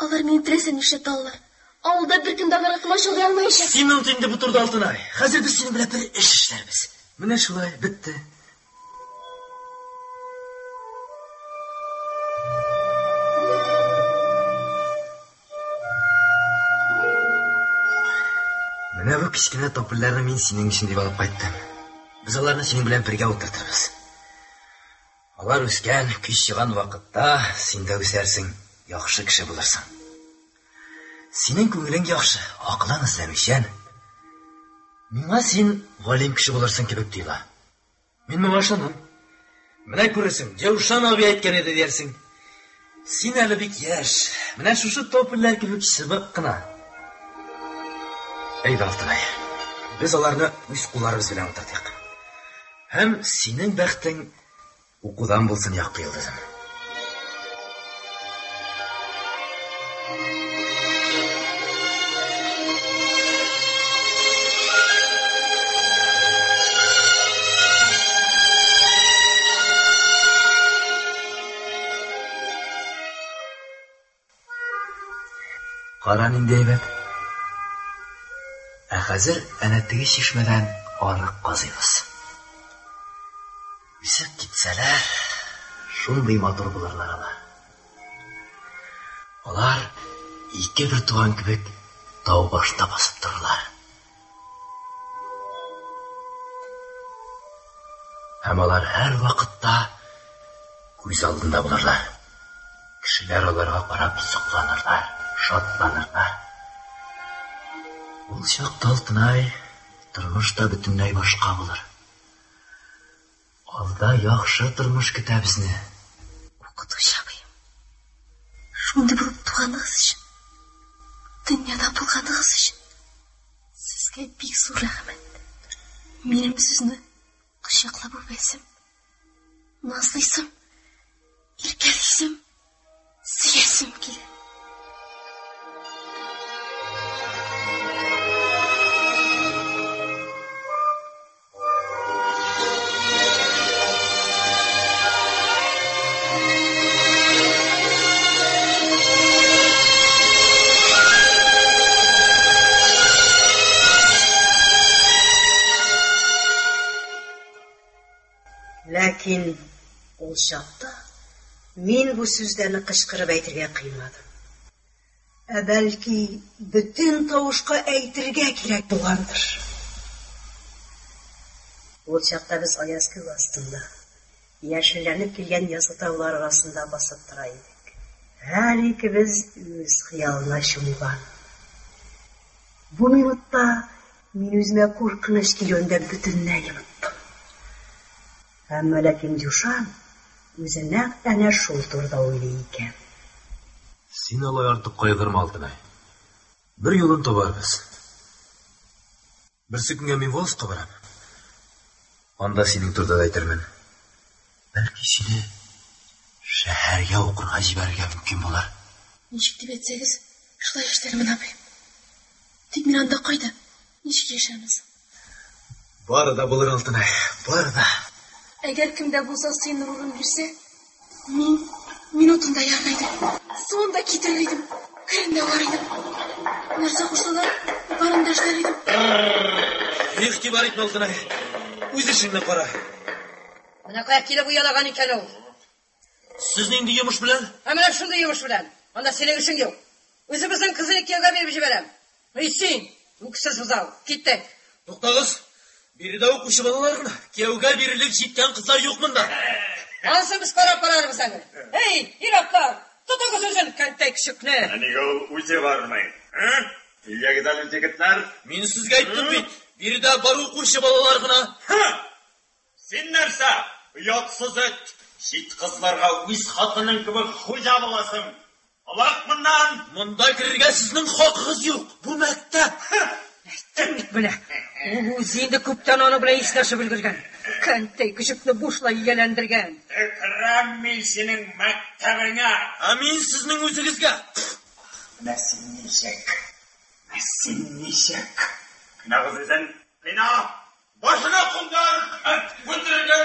алар мине теләсә нишләтә алалар. Авылда беркем дә аларга комачаулый алмаячак. Син оныт инде бу турыда, Алтынай. Хәзер без синең белән бер эш эшләрбез. Менә шулай, бетте. Менә бу кечкенә топольләрне мин синең өчен дип алып кайттым. Без аларны синең белән бергә утыртырбыз. Алар үскән, көч чыган вакытта син дә үсәрсең, яхшы кеше булырсың. Синең күңелең яхшы, акылың эзләнүчән. Миңа син галим кеше булырсың кебек тоела. Мин моңа ышанам. Менә күрерсең, Җәүшан абый әйткән иде диярсең. Син әле бик яшь. Менә шушы топольләр кебек чыбык кына. Әйдә, Алтынай. Без аларны үз кулларыбыз белән утыртыйк. Һәм синең бәхтең укудан булсын, якты йолдызым. Кара нинди әйбәт. Ә хәзер әнә теге чишмәдән арык казыйбыз. Үсеп китсәләр, шундый матур булырлар алар. Алар ике бер туган кебек тау башында басып торырлар. Һәм алар һәр вакытта күз алдында булырлар. Кешеләр аларга карап сокланырлар, шатланырлар. Ул чакта Алтынай. Тормыш та бөтенләй башка булыр. Алда яхшы тормыш көтә безне. Укытучы абыем, шундый булып туганыгыз өчен, дөньяда булганыгыз өчен сезгә бик зур рәхмәт. Минем сезне кочаклап үбәсем, назлыйсым, иркәлисем, сөясем килә. Ләкин ул чакта мин бу сүзләрне кычкырып әйтергә кыймадым. Ә бәлки бөтен тавышка әйтергә кирәк булгандыр. Ул чакта без аяз күк астында, яшелләнеп килгән язгы таулар арасында басып тора идек. Һәр икебез үз хыялына чумган. Бу минутта мин үземә куркыныч килүен дә бөтенләй оныттым. Әмма ләкин Дюшан үзе нәкъ әнә шул турыда уйлый икән. Син алай артык кайгырма, Алтынай. Бер юлын табарбыз. Берсе көнгә мин волостька барам. Анда синең турыда да әйтермен. Бәлки сине шәһәргә укырга җибәрергә мөмкин булыр. Ничек дип әйтсәгез, шулай эшләрмен, абый. Тик мин анда кайда, ничек яшәрмен соң? Бары да булыр, Алтынай, бары да. Әгәр кем дә булса сыеныр урын бирсә, мин минутын да ярыр идем. Суын да китерер идем, керен дә уар идем. Нәрсә кушсалар, барын да эшләр идем. Игътибар итмә, Алтынай. Үз эшеңне кара. Менә кая килеп уялаган икән ул. Сез нинди йомыш белән? Ә менә шундый йомыш белән. Анда синең эшең юк. Үзебезнең кызны кияүгә биреп җибәрәм. Эй син, үксез бозау, киттек. Туктагыз. Биредә укучы балалар гына. Кияүгә бирерлек җиткән кызлар юк монда. Ансын без карап карарбыз әле. Эй, ир-атлар, тотыгыз үзен, кәнтәй көчекне. Ә нигә ул үзе бармый? Ә? Әйдәгез әле, егетләр. Мин сезгә әйттем бит, биредә бар укучы балалар гына. Һы! Син нәрсә, оятсыз эт, чит кызларга үз хатының кебек хуҗа буласың? Олак моннан! Монда керергә сезнең хакыгыз юк, бу мәктәп! Әйттем бит менә, ул үзе инде күптән аның белән исләшеп өлгергән. Кәнтәй көчекне бушлай ияләндергән. Төкерәм мин синең мәктәбеңә! Ә мин сезнең үзегезгә! Менә син ничек, менә син ничек! Кыйнагыз үзен, кыйна! Башына кундыр! Үтерергә!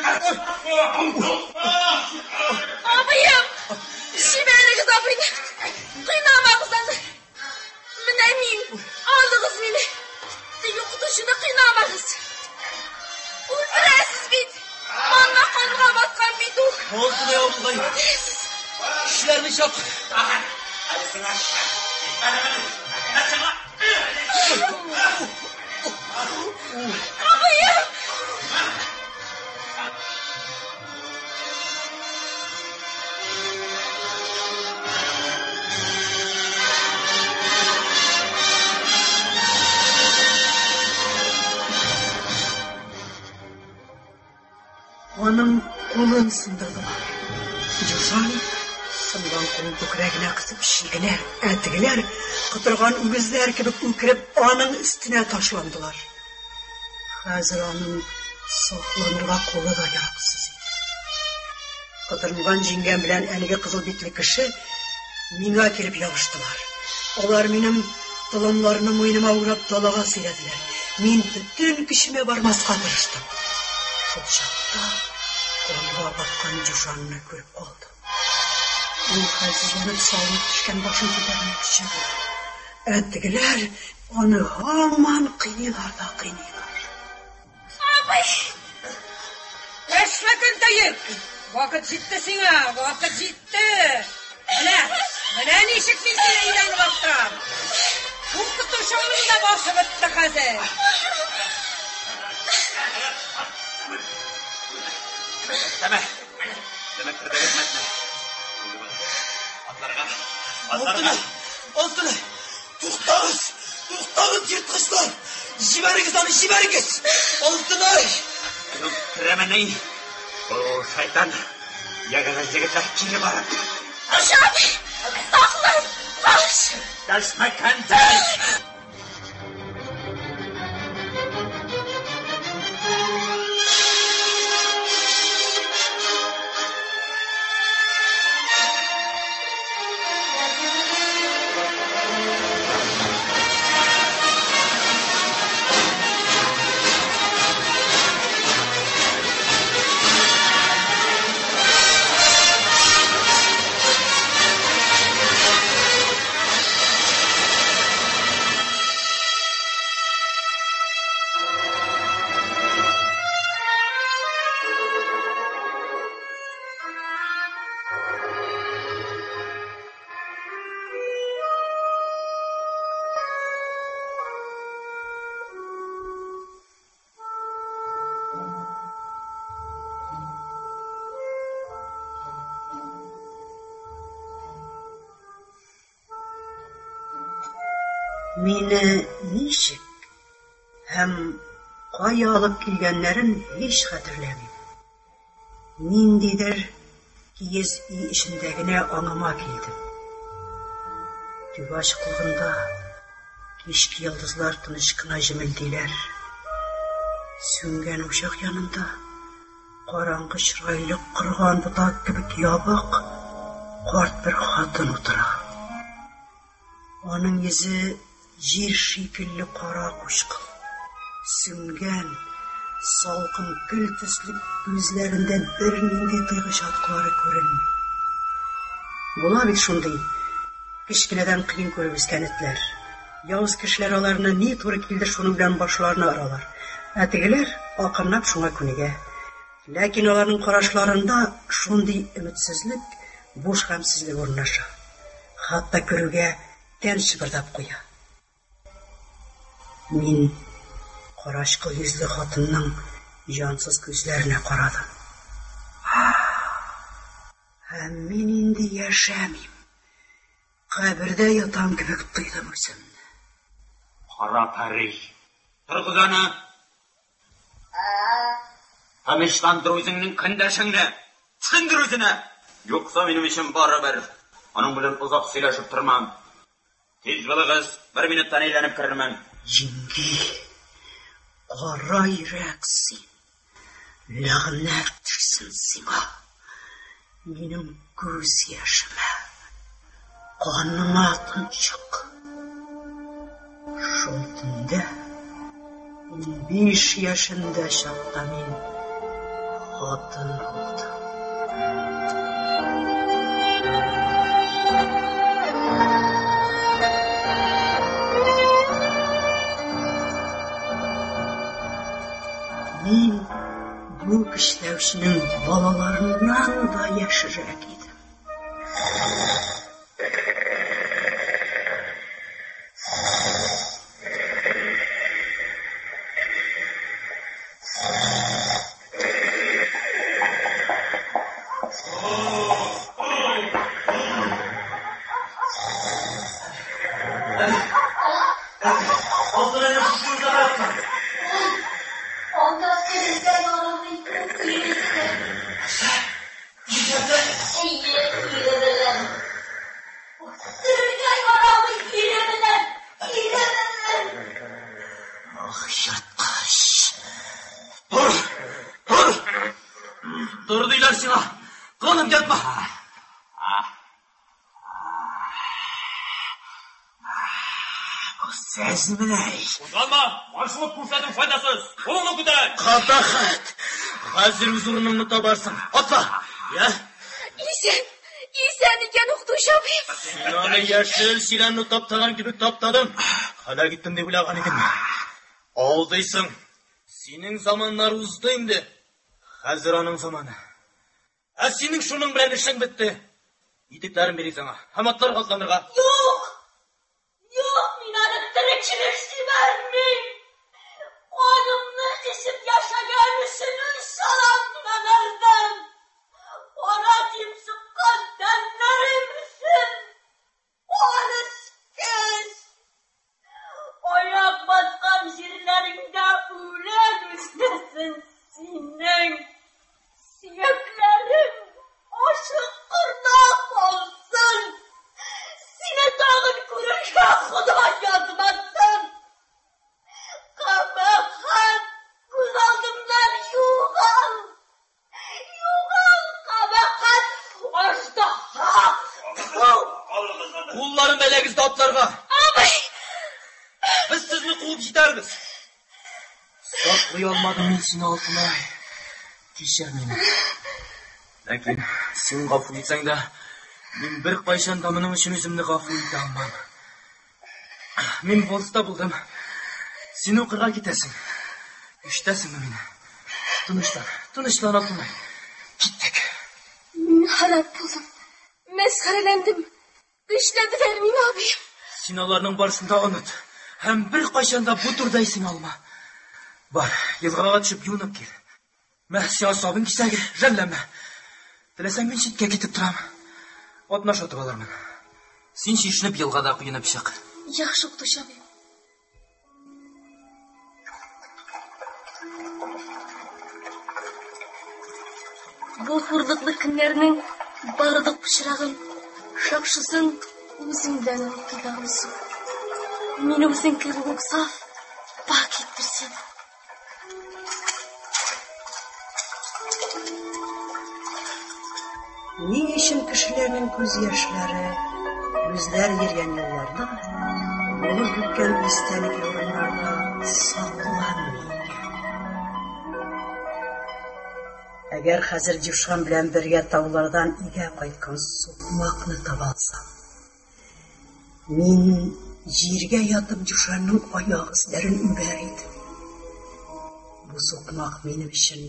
Абыем! Җибәрегез абыйны! Кыйнамагыз аны! Менә мин! Алыгыз мине! Тик укытучыны кыйнамагыз! Үтерәсез бит! Манма канга баткан бит ул! Алтынай абылгай! Үтерәсез! Кешеләрне чакыр! Әле сиңа! Абыем! Аның кулын сындырдылар. Җушан сынган кулын күкрәгенә кысып чигенә, ә тегеләр котырган үгезләр кебек үкереп аның өстенә ташландылар. Хәзер аның сакланырга кулы да яраксыз иде. Котырынган җиңгәм белән әлеге кызыл битле кеше миңа килеп ябыштылар. Алар минем толымнарны муеныма урап далага сөйрәделәр. Мин бөтен көчемә бармаска тырыштым. Шул чакта канга баткан Дюшанны күреп калдым. Ул хәлсезләнеп салынып төшкән башын күтәрмәкче булды. Ә тегеләр аны һаман кыйныйлар да кыйныйлар. Абый! Эшлә көнтәеп! Вакыт җитте сиңа, вакыт җитте! Менә, менә ничек мин сине өйрәнеп аптырам! Укытучыңны да басып бетте хәзер! Тәмә! Тәмә кердегез мәтне. Атларга! Атларга! Алтынай! Алтынай! Туктагыз! Туктагыз, ерткычлар! Җибәрегез аны, җибәрегез! Алтынай! Үтерәмени? О, шайтан! Ягез, егетләр, кире барып. Абый, саклан, кач! Дәшмә, кәнтәй! Мине ничек һәм кая алып килгәннәрен һич хәтерләмим. Ниндидер киез өй эчендә генә аңыма килдем. Түбә ачыклыгында кичке йолдызлар тыныч кына җемелдиләр. Сүнгән учак янында караңгы чырайлы корган ботак кебек ябык карт бер хатын утыра. Аның йөзе җир шикелле кара кучкыл. Сүнгән, салкын көл төсле күзләрендә бернинди тойгы чаткылары күренми. Була бит шундый кечкенәдән кыен күреп үскән этләр. Явыз кешеләр аларны ни туры килде шуның белән башларына оралар. Ә тегеләр акрынлап шуңа күнегә. Ләкин аларның карашларында шундый өметсезлек, буш гамьсезлек урнаша. Хатта күрүгә тән шыбырдап куя. Мин карачкыл йөзле хатынның җансыз күзләренә карадым. Һәм мин инде яшәмим. Кабердә ятам кебек тойдым үземне. Кара пәри. Торгыз аны. Тынычландыр үзеңнең көндәшеңне. Төшендер үзенә. Юкса минем өчен барыбер. Аның белән озак сөйләшеп тормам. Тиз булыгыз, бер минуттан әйләнеп керермен. Җиңги, кара йөрәк син. Ләгънәт төшсен сиңа. Минем күз яшемә, каныма тончык. Шул төндә 15 яшемдә чакта мин хатын булдым. Мин бу көчләүченең балаларыннан да яшьрәк идем. Алтынайны шушы уртага яткан. Анда терелгән ярамый иресе. Нишләде? Әйе, ире белән. Терелгән ярамый ире белән. Ире белән. Ах, ерткыч. Тор! Тор! Тор диләр сиңа. Кыланып ятма. Бу сезмени? Кузгалма! Каршылык күрсәтү файдасыз. Кулыңны күтәр. Кабахәт! Хәзер үз урыныңны табарсың. Атла! Я? Исән, исән икән укытучы абый. Син аны яшел чирәмне таптаган кебек таптадың. Һәлак иттем дип уйлаган идем. Алдыйсың. Синең заманнар узды инде. Хәзер аның заманы. Ә синең шуның белән эшең бетте. Итекләрен бирик сиңа һәм атларга атланырга. Юк! Юк, мин аны тере килеш җибәрмим. Канымны эчеп яшәгән өчен үч алам мин анардан. Кара дип суккан тәннәрем өчен. Кан эчкәч. Аяк баскан җирләрем Кулларын бәйләгез дә атларга. Абый! Без сезне куып җитәрбез. Саклый алмадым мин сине, Алтынай. Кичер мине. Ләкин син гафу итсәң дә, мин беркайчан да моның өчен үземне гафу итә алмам. Мин волста булдым. Син укырга китәсең. Ишетәсеңме мине? Тынычлан, тынычлан, Алтынай. Киттек. Мин харап булдым. Мәсхәрәләндем. Көчләделәр мине, абыем. Син аларның барысын да оныт. Һәм беркайчан да бу турыда исеңә алма. Бар, елгага төшеп юынып кил. Мә, сиңа сабын кисәге, жәлләмә. Теләсәң, мин читкә китеп торам. Атны ашатып алырмын. Син чишенеп елгада коенып чык. Яхшы, укытучы абый. Бу хурлыклы көннәрнең барлык пычрагын, шакшысын үзең белән алып кит, Агымсу. Мине үзең кебек үк саф, пакь иттер син. Ни өчен кешеләрнең күз яшьләре үзләре йөргән юлларда, булып үткән истәлекле урыннарда сакланмый икән? Әгәр хәзер Дюшан белән бергә таулардан өйгә кайткан сукмакны таба алсам, Мин җиргә ятып Дюшанның аяк эзләрен үбәр идем. Бу сукмак минем өчен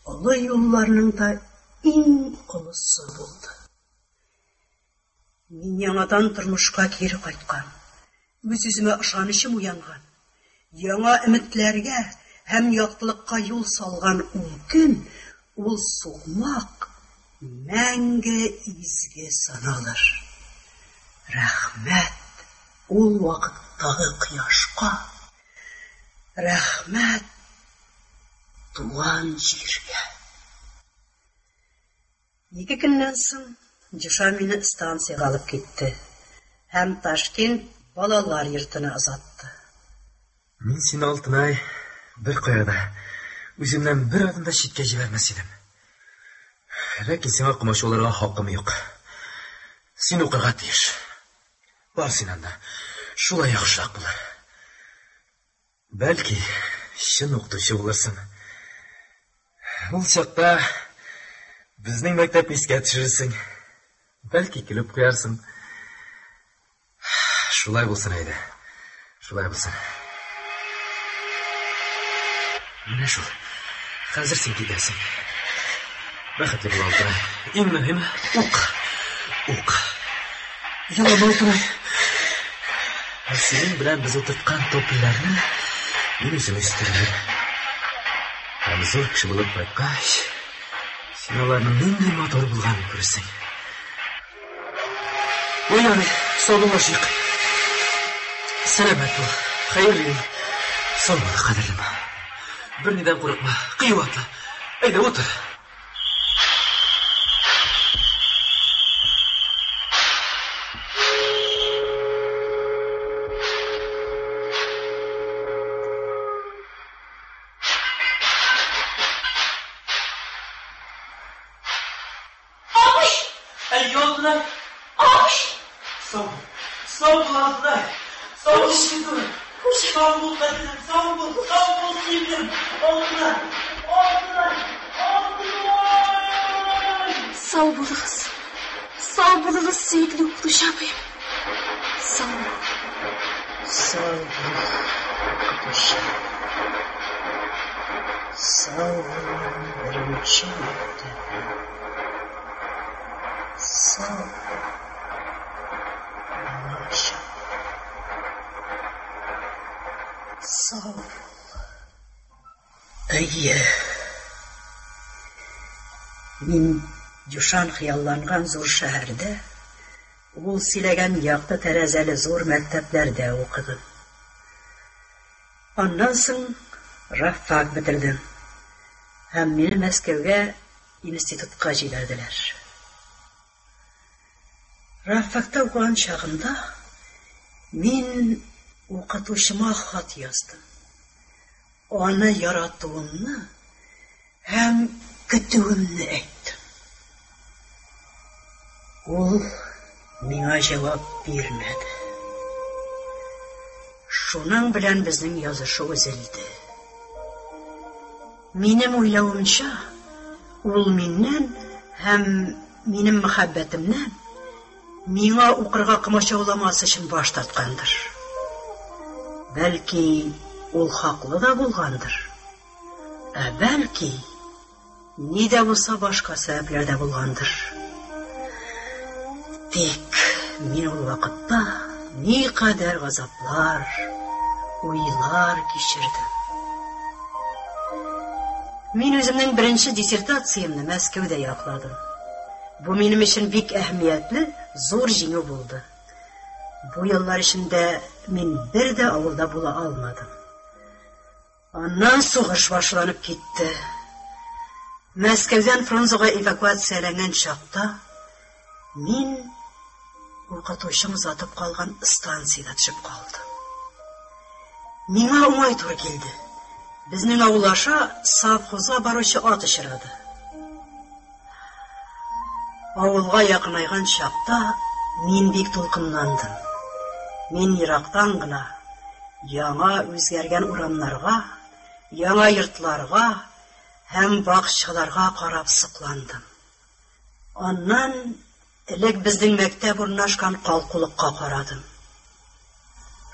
олы юлларның да иң олысы булды. Мин яңадан тормышка кире кайткан, үз-үземә ышанычым уянган, яңа өметләргә һәм яктылыкка юл салган ул көн, ул сукмак мәңге изге саналыр. Рәхмәт ул вакыттагы кояшка, рәхмәт туган җиргә. Ике көннән соң Дюша мине станциягә алып китте һәм Ташкент балалар йортына озатты. Мин сине, Алтынай, беркая да, үземнән бер адым да читкә җибәрмәс идем. Ләкин сиңа комачауларга хакым юк. Син укырга тиеш. Бар син анда. Шулай яхшырак булыр. Бәлки, чын укытучы булырсың. Ул чакта безнең мәктәпне искә төшерерсең. Бәлки, көлеп куярсың. Шулай булсын әйдә. Шулай булсын. Менә шул. Хәзер син китәсең. Бәхетле бул, Алтынай. Иң мөһиме, ук. Ук. Елама, Алтынай. Ә синең белән без утырткан топольләрне мин үзем үстердем. Һәм зур кеше булып кайткач, син аларның нинди матур булганын күрерсең. Ой, ярый, саубуллашыйк. Сәламәт бул. Хәерле юл. Сау бул, кадерлем. Бернидән курыкма. Кыю атла. Әйдә, утыр. Абый! Әй, Алтынай! Абый! Сау бул. Сау бул, Алтынай. Сау бул, Сидур. Сау бул, кадерлем. Сау бул. Сау бул, сөеклем. Алтынай! Алтынай! Алтынай! Сау булыгыз. Сау булыгыз, сөекле укытучы абыем. Сау бул. Сау бул, укытучы. Сау бул, беренче мәктәбем. Сау бул, балачак. Сау бул. Әйе. Мин Дюшан хыялланган зур шәһәрдә, ул сөйләгән якты тәрәзәле зур мәктәпләрдә укыдым. Аннан соң рабфак бетердем һәм мине Мәскәүгә институтка җибәрделәр. Рабфакта укыган чагымда мин укытучыма хат яздым. Аны яратуымны һәм көтүемне әйттем. Ул Миңа җавап бирмәде. Шуның белән безнең язышу өзелде. Минем уйлавымча, ул миннән һәм минем мәхәббәтемнән миңа укырга комачауламас өчен баш тарткандыр. Бәлки, ул хаклы да булгандыр. Ә бәлки, ни дә булса башка сәбәпләр дә булгандыр. Тик мин ул вакытта никадәр газаплар, уйлар кичердем. Мин үземнең беренче диссертациямне Мәскәүдә якладым. Бу минем өчен бик әһәмиятле, зур җиңү булды. Бу еллар эчендә мин бер дә авылда була алмадым. Аннан сугыш башланып китте. Мәскәүдән Фрунзега эвакуацияләнгән чакта мин укытучым озатып калган станциядә төшеп калдым. Миңа уңай туры килде. Безнең авыл аша совхозга баручы ат очрады. Авылга якынайган чакта мин бик дулкынландым. Мин ерактан гына яңа үзгәргән урамнарга, яңа йортларга һәм бакчаларга карап сокландым. Аннан элек безнең мәктәп урнашкан калкулыкка карадым.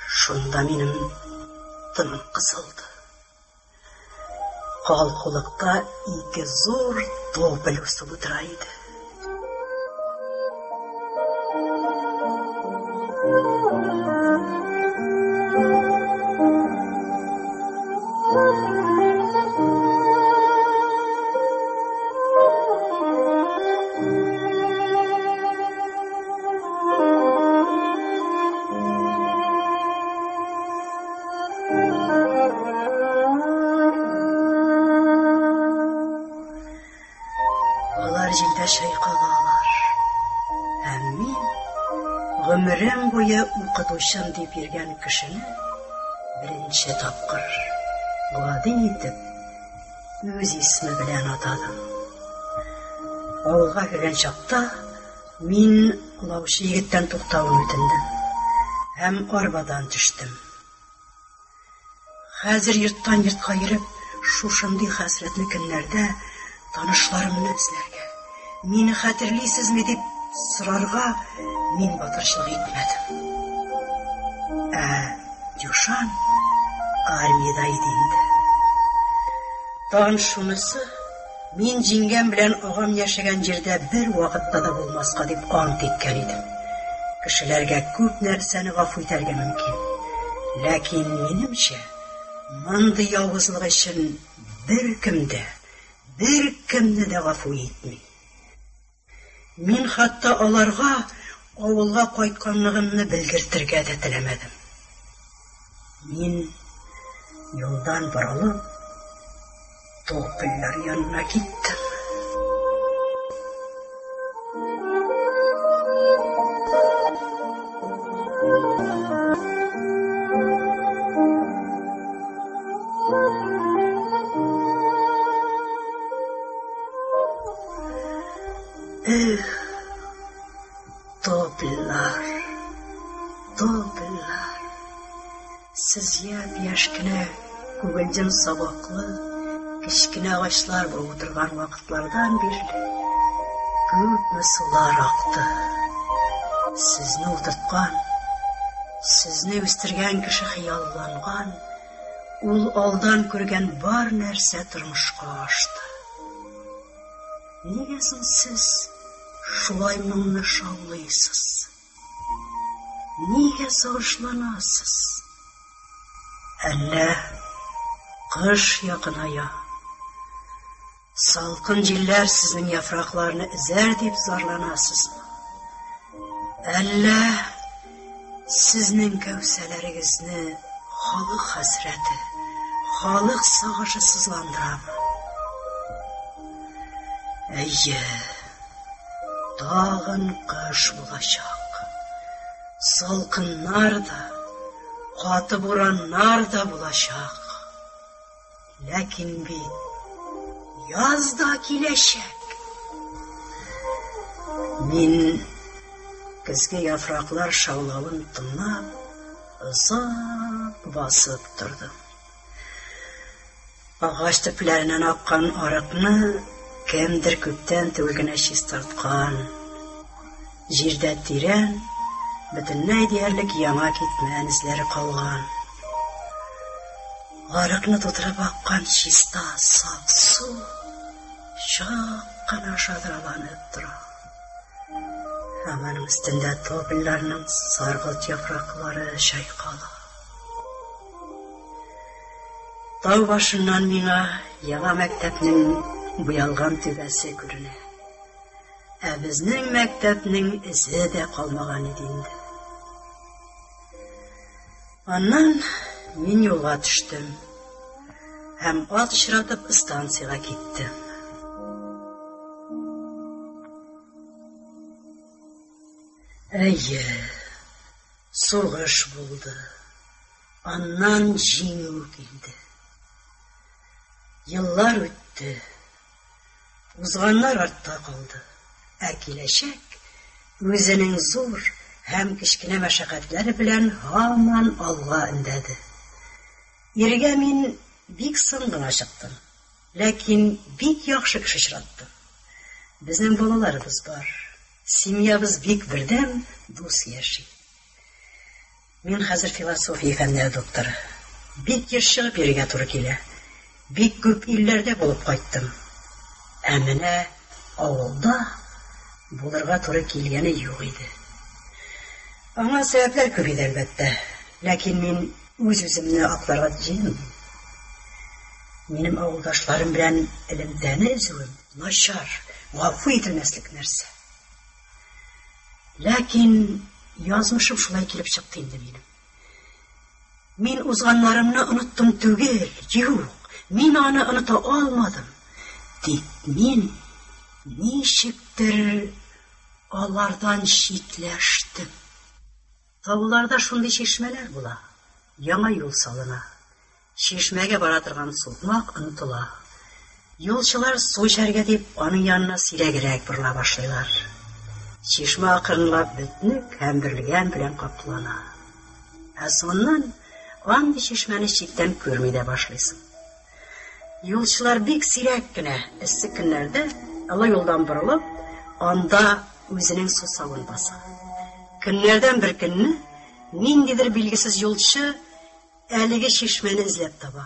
Шунда минем тыным кысылды. Калкулыкта ике зур тополь үсеп утыра иде. Алар җилдә чайкалалар. Һәм мин гомерем буе укытучым дип йөргән кешене беренче тапкыр гади итеп үз исеме белән атадым. Авылга кергән чакта мин олаучы егеттән туктавын үтендем һәм арбадан төштем. Хәзер йорттан йортка йөреп, шушындый хәсрәтле көннәрдә танышларымны эзләргә, мине хәтерлисезме дип сорарга мин батырчылык итмәдем. Ә Дюшан армиядә иде инде. Тагын шунысы, мин җиңгәм белән агам яшәгән җирдә бер вакытта да булмаска дип ант иткән идем. Кешеләргә күп нәрсәне гафу итәргә мөмкин. Ләкин минемчә, мондый явызлык өчен беркем дә, беркемне дә гафу итми. Мин хәтта аларга авылга кайтканлыгымны белгертергә дә теләмәдем. Мин юлдан борылып, топольләр янына киттем. Эх, топольлар, топольлар. Сез япь-яшь кенә күгелҗем сабаклы кечкенә агачлар булып утырган вакытлардан бирле күпме сулар акты. Сезне утырткан, сезне үстергән кеше хыялланган, ул алдан күргән бар нәрсә тормышка ашты. Нигә соң сез шулай моңны шаулыйсыз? Нигә сагышланасыз? Әллә кыш якыная? Салкын җилләр сезнең яфракларны эзәр дип зарланасызмы? Әллә сезнең кәүсәләрегезне халык хәсрәте, халык сагышы сызландырамы? Әйе, тагын кыш булачак. Салкыннар да, каты бураннар да булачак. Ләкин бит яз да киләчәк. Мин Көзге яфраклар шаулавын тыңлап, озак басып тордым. Агач төпләреннән аккан арыкны кемдер күптән түгел генә чистарткан. Җирдә тирән, бөтенләй диярлек яңа китмән эзләре калган. Арыкны тутырып аккан чиста, саф су чак кына шадраланып тора. Һәм аның өстендә топольләрнең саргылт яфраклары чайкала. Тау башыннан миңа яңа мәктәпнең буялган түбәсе күренә. Ә безнең мәктәпнең эзе дә калмаган иде инде. Аннан мин юлга төштем һәм ат очратып станциягә киттем. Әйе, сугыш булды. Аннан җиңү килде. Еллар үтте. Узганнар артта калды. Ә киләчәк үзенең зур һәм кечкенә мәшәкатьләре белән һаман алга өндәде. Иргә мин бик соң гына чыктым. Ләкин бик яхшы кеше очраттым. Безнең балаларыбыз бар. Семьябыз бик бердәм, дус яши. Мин хәзер философия фәннәре докторы. Бик еш чыгып йөрергә туры килә. Бик күп илләрдә булып кайттым. Ә менә авылда булырга туры килгәне юк иде. Аңа сәбәпләр күп иде, әлбәттә. Ләкин мин үз-үземне акларга җыенмыйм. Минем авылдашларым белән элемтәне өзүем начар, гафу ителмәслек нәрсә. Ләкин язмышым шулай килеп чыкты инде минем. Мин узганнарымны оныттым түгел, юк, мин аны оныта алмадым. Тик мин ничектер алардан читләштем. Тауларда шундый чишмәләр була, яңа юл салына. Чишмәгә бара торган сукмак онытыла. Юлчылар су эчәргә дип аның янына сирәгрәк борыла башлыйлар. Чишмә акрынлап бөтнек һәм бөрлегән белән каплана. Ә соңыннан андый чишмәне читтән күрми дә башлыйсың. Юлчылар бик сирәк кенә эссе көннәрдә олы юлдан борылып, анда үзенең сусавын баса. Көннәрдән бер көнне ниндидер билгесез юлчы Әлеге чишмәне эзләп таба.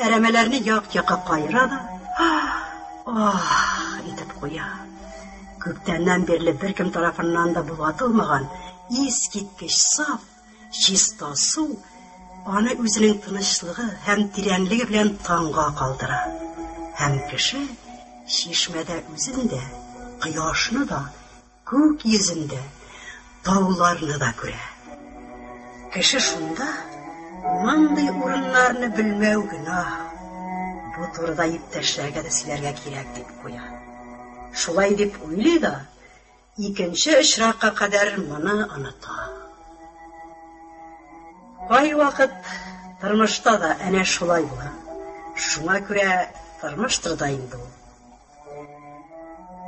Әрәмәләрне як-якка каера да, ах итеп куя. Күптәннән бирле беркем тарафыннан да болгатылмаган искиткеч саф, чиста су аны үзенең тынычлыгы һәм тирәнлеге белән таңга калдыра. Һәм кеше чишмәдә үзен дә, кояшны да, Күк йөзен дә, тауларны да күрә. Кеше шунда мондый урыннарны белмәү гөнаһ. Бу турыда иптәшләргә дә сөйләргә кирәк дип куя. Шулай дип уйлый да, икенче очракка кадәр моны оныта. Кайвакыт тормышта да әнә шулай була. Шуңа күрә тормыштыр да инде ул.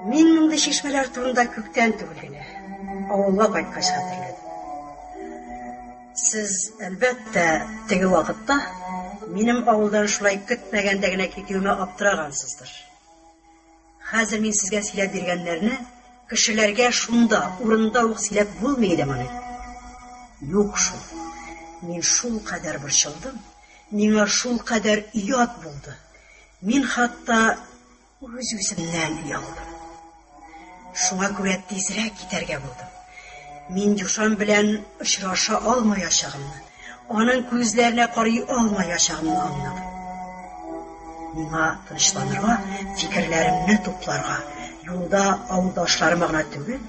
Мин мондый чишмәләр турында күптән түгел генә, авылга кайткач хәтерләдем. Сез, әлбәттә, теге вакытта минем авылдан шулай көтмәгәндә генә китүемә аптырагансыздыр. Хәзер мин сезгә сөйләп биргәннәрне кешеләргә шунда, урында ук сөйләп булмый идемени? Юк шул. Мин шулкадәр борчылдым, миңа шулкадәр оят булды. Мин хәтта үз-үземнән оялдым. Шуңа күрә тизрәк китәргә булдым. Мин Дюшан белән очраша алмаячагымны, аның күзләренә карый алмаячагымны аңладым. Миңа тынычланырга, фикерләремне тупларга, юлда авылдашларыма гына түгел,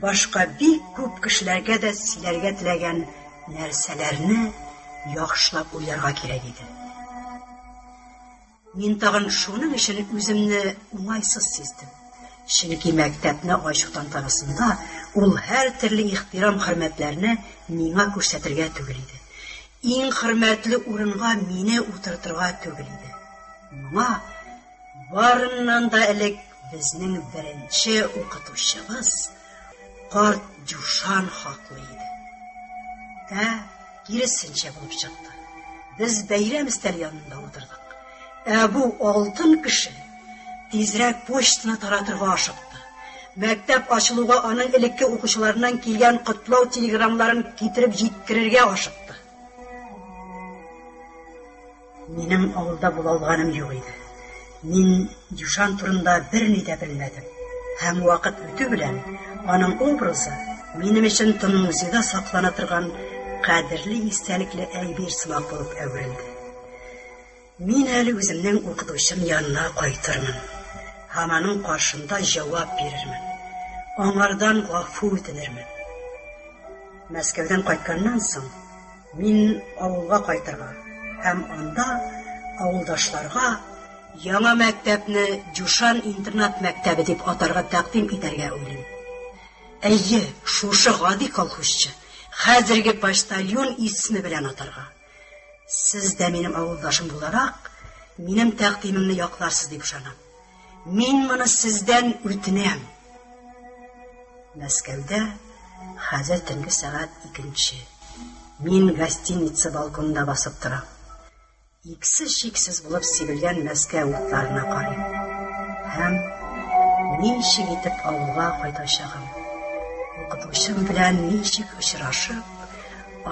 башка бик күп кешеләргә дә сөйләргә теләгән нәрсәләрне яхшылап уйларга кирәк иде. Мин тагын шуның өчен үземне уңайсыз сиздем. Чөнки мәктәпне ачу тантанасында ул һәр төрле ихтирам-хөрмәтләрне миңа күрсәтергә түгел иде. Иң хөрмәтле урынга мине утыртырга түгел иде. Моңа барыннан да элек безнең беренче укытучыбыз, карт Дюшан хаклы иде. Ә киресенчә булып чыкты. Без бәйрәм өстәле янында утырдык. Ә бу алтын кеше тизрәк почтаны таратырга ашыкты. Мәктәп ачылуга аның элекке укучыларыннан килгән котлау телеграммаларын китереп җиткерергә ашыкты. Минем авылда була алганым юк иде. Мин Дюшан турында берни дә белмәдем. Һәм вакыт үтү белән аның образы минем өчен тын музейда саклана торган кадерле истәлекле әйбер сымак булып әверелде. Мин әле үземнең укытучым янына кайтырмын һәм аның каршында җавап бирермен. Аңардан гафу үтенермен. Мәскәүдән кайтканнан соң мин авылга кайтырга һәм анда авылдашларга яңа мәктәпне Дюшан интернат мәктәбе дип атарга тәкъдим итәргә уйлыйм. Әйе, шушы гади колхозчы, хәзерге почтальон исеме белән атарга. Сез дә минем авылдашым буларак, минем тәкъдимемне якларсыз дип ышанам. Мин моны сездән үтенәм. Мәскәүдә хәзер төнге сәгать икенче. Мин гостиница балконында басып торам. Иксез-чиксез булып сибелгән Мәскәү утларына карыйм. Һәм ничек итеп авылга кайтачагым, укытучым белән ничек очрашып,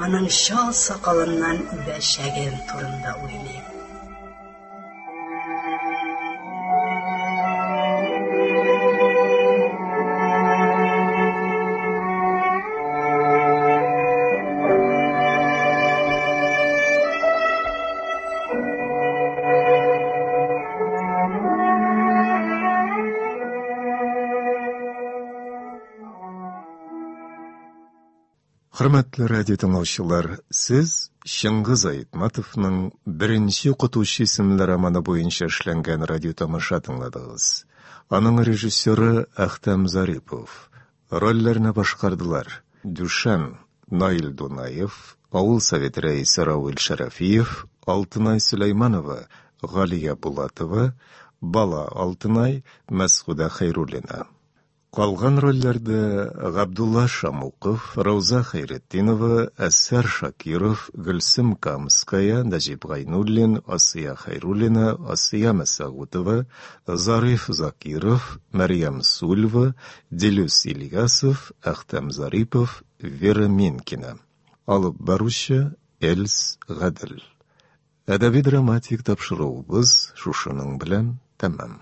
аның чал сакалыннан үбәчәгем турында уйлыйм. Хөрмәтле радио тыңлаучылар, сез Чыңгыз Айтматовның Беренче укытучы исемле романы буенча эшләнгән радиотамаша тыңладыгыз. Аның режиссеры Әхтәм Зарипов. Рольләрне башкардылар: Дүшән Наил Дунаев, авыл советы рәисе Равил Шәрәфиев, Алтынай Сөләйманова, Галия Булатова, Бала Алтынай, Мәсгудә Хәйруллина. Калган рольләрдә Габдулла Шамуков, Рауза Хәйретдинова, Әсәр Шакиров, Гөлсем Камская, Нәҗип Гайнуллин, Асия Хәйруллина, Асия Мәсәгутова, Зариф Закиров, Мәрьям Сульва, Дилүс Ильясов, Әхтәм Зарипов, Вера Минкина. Алып баручы Эльс Гадел. Әдәби-драматик тапшыруыбыз шушының белән тәмам.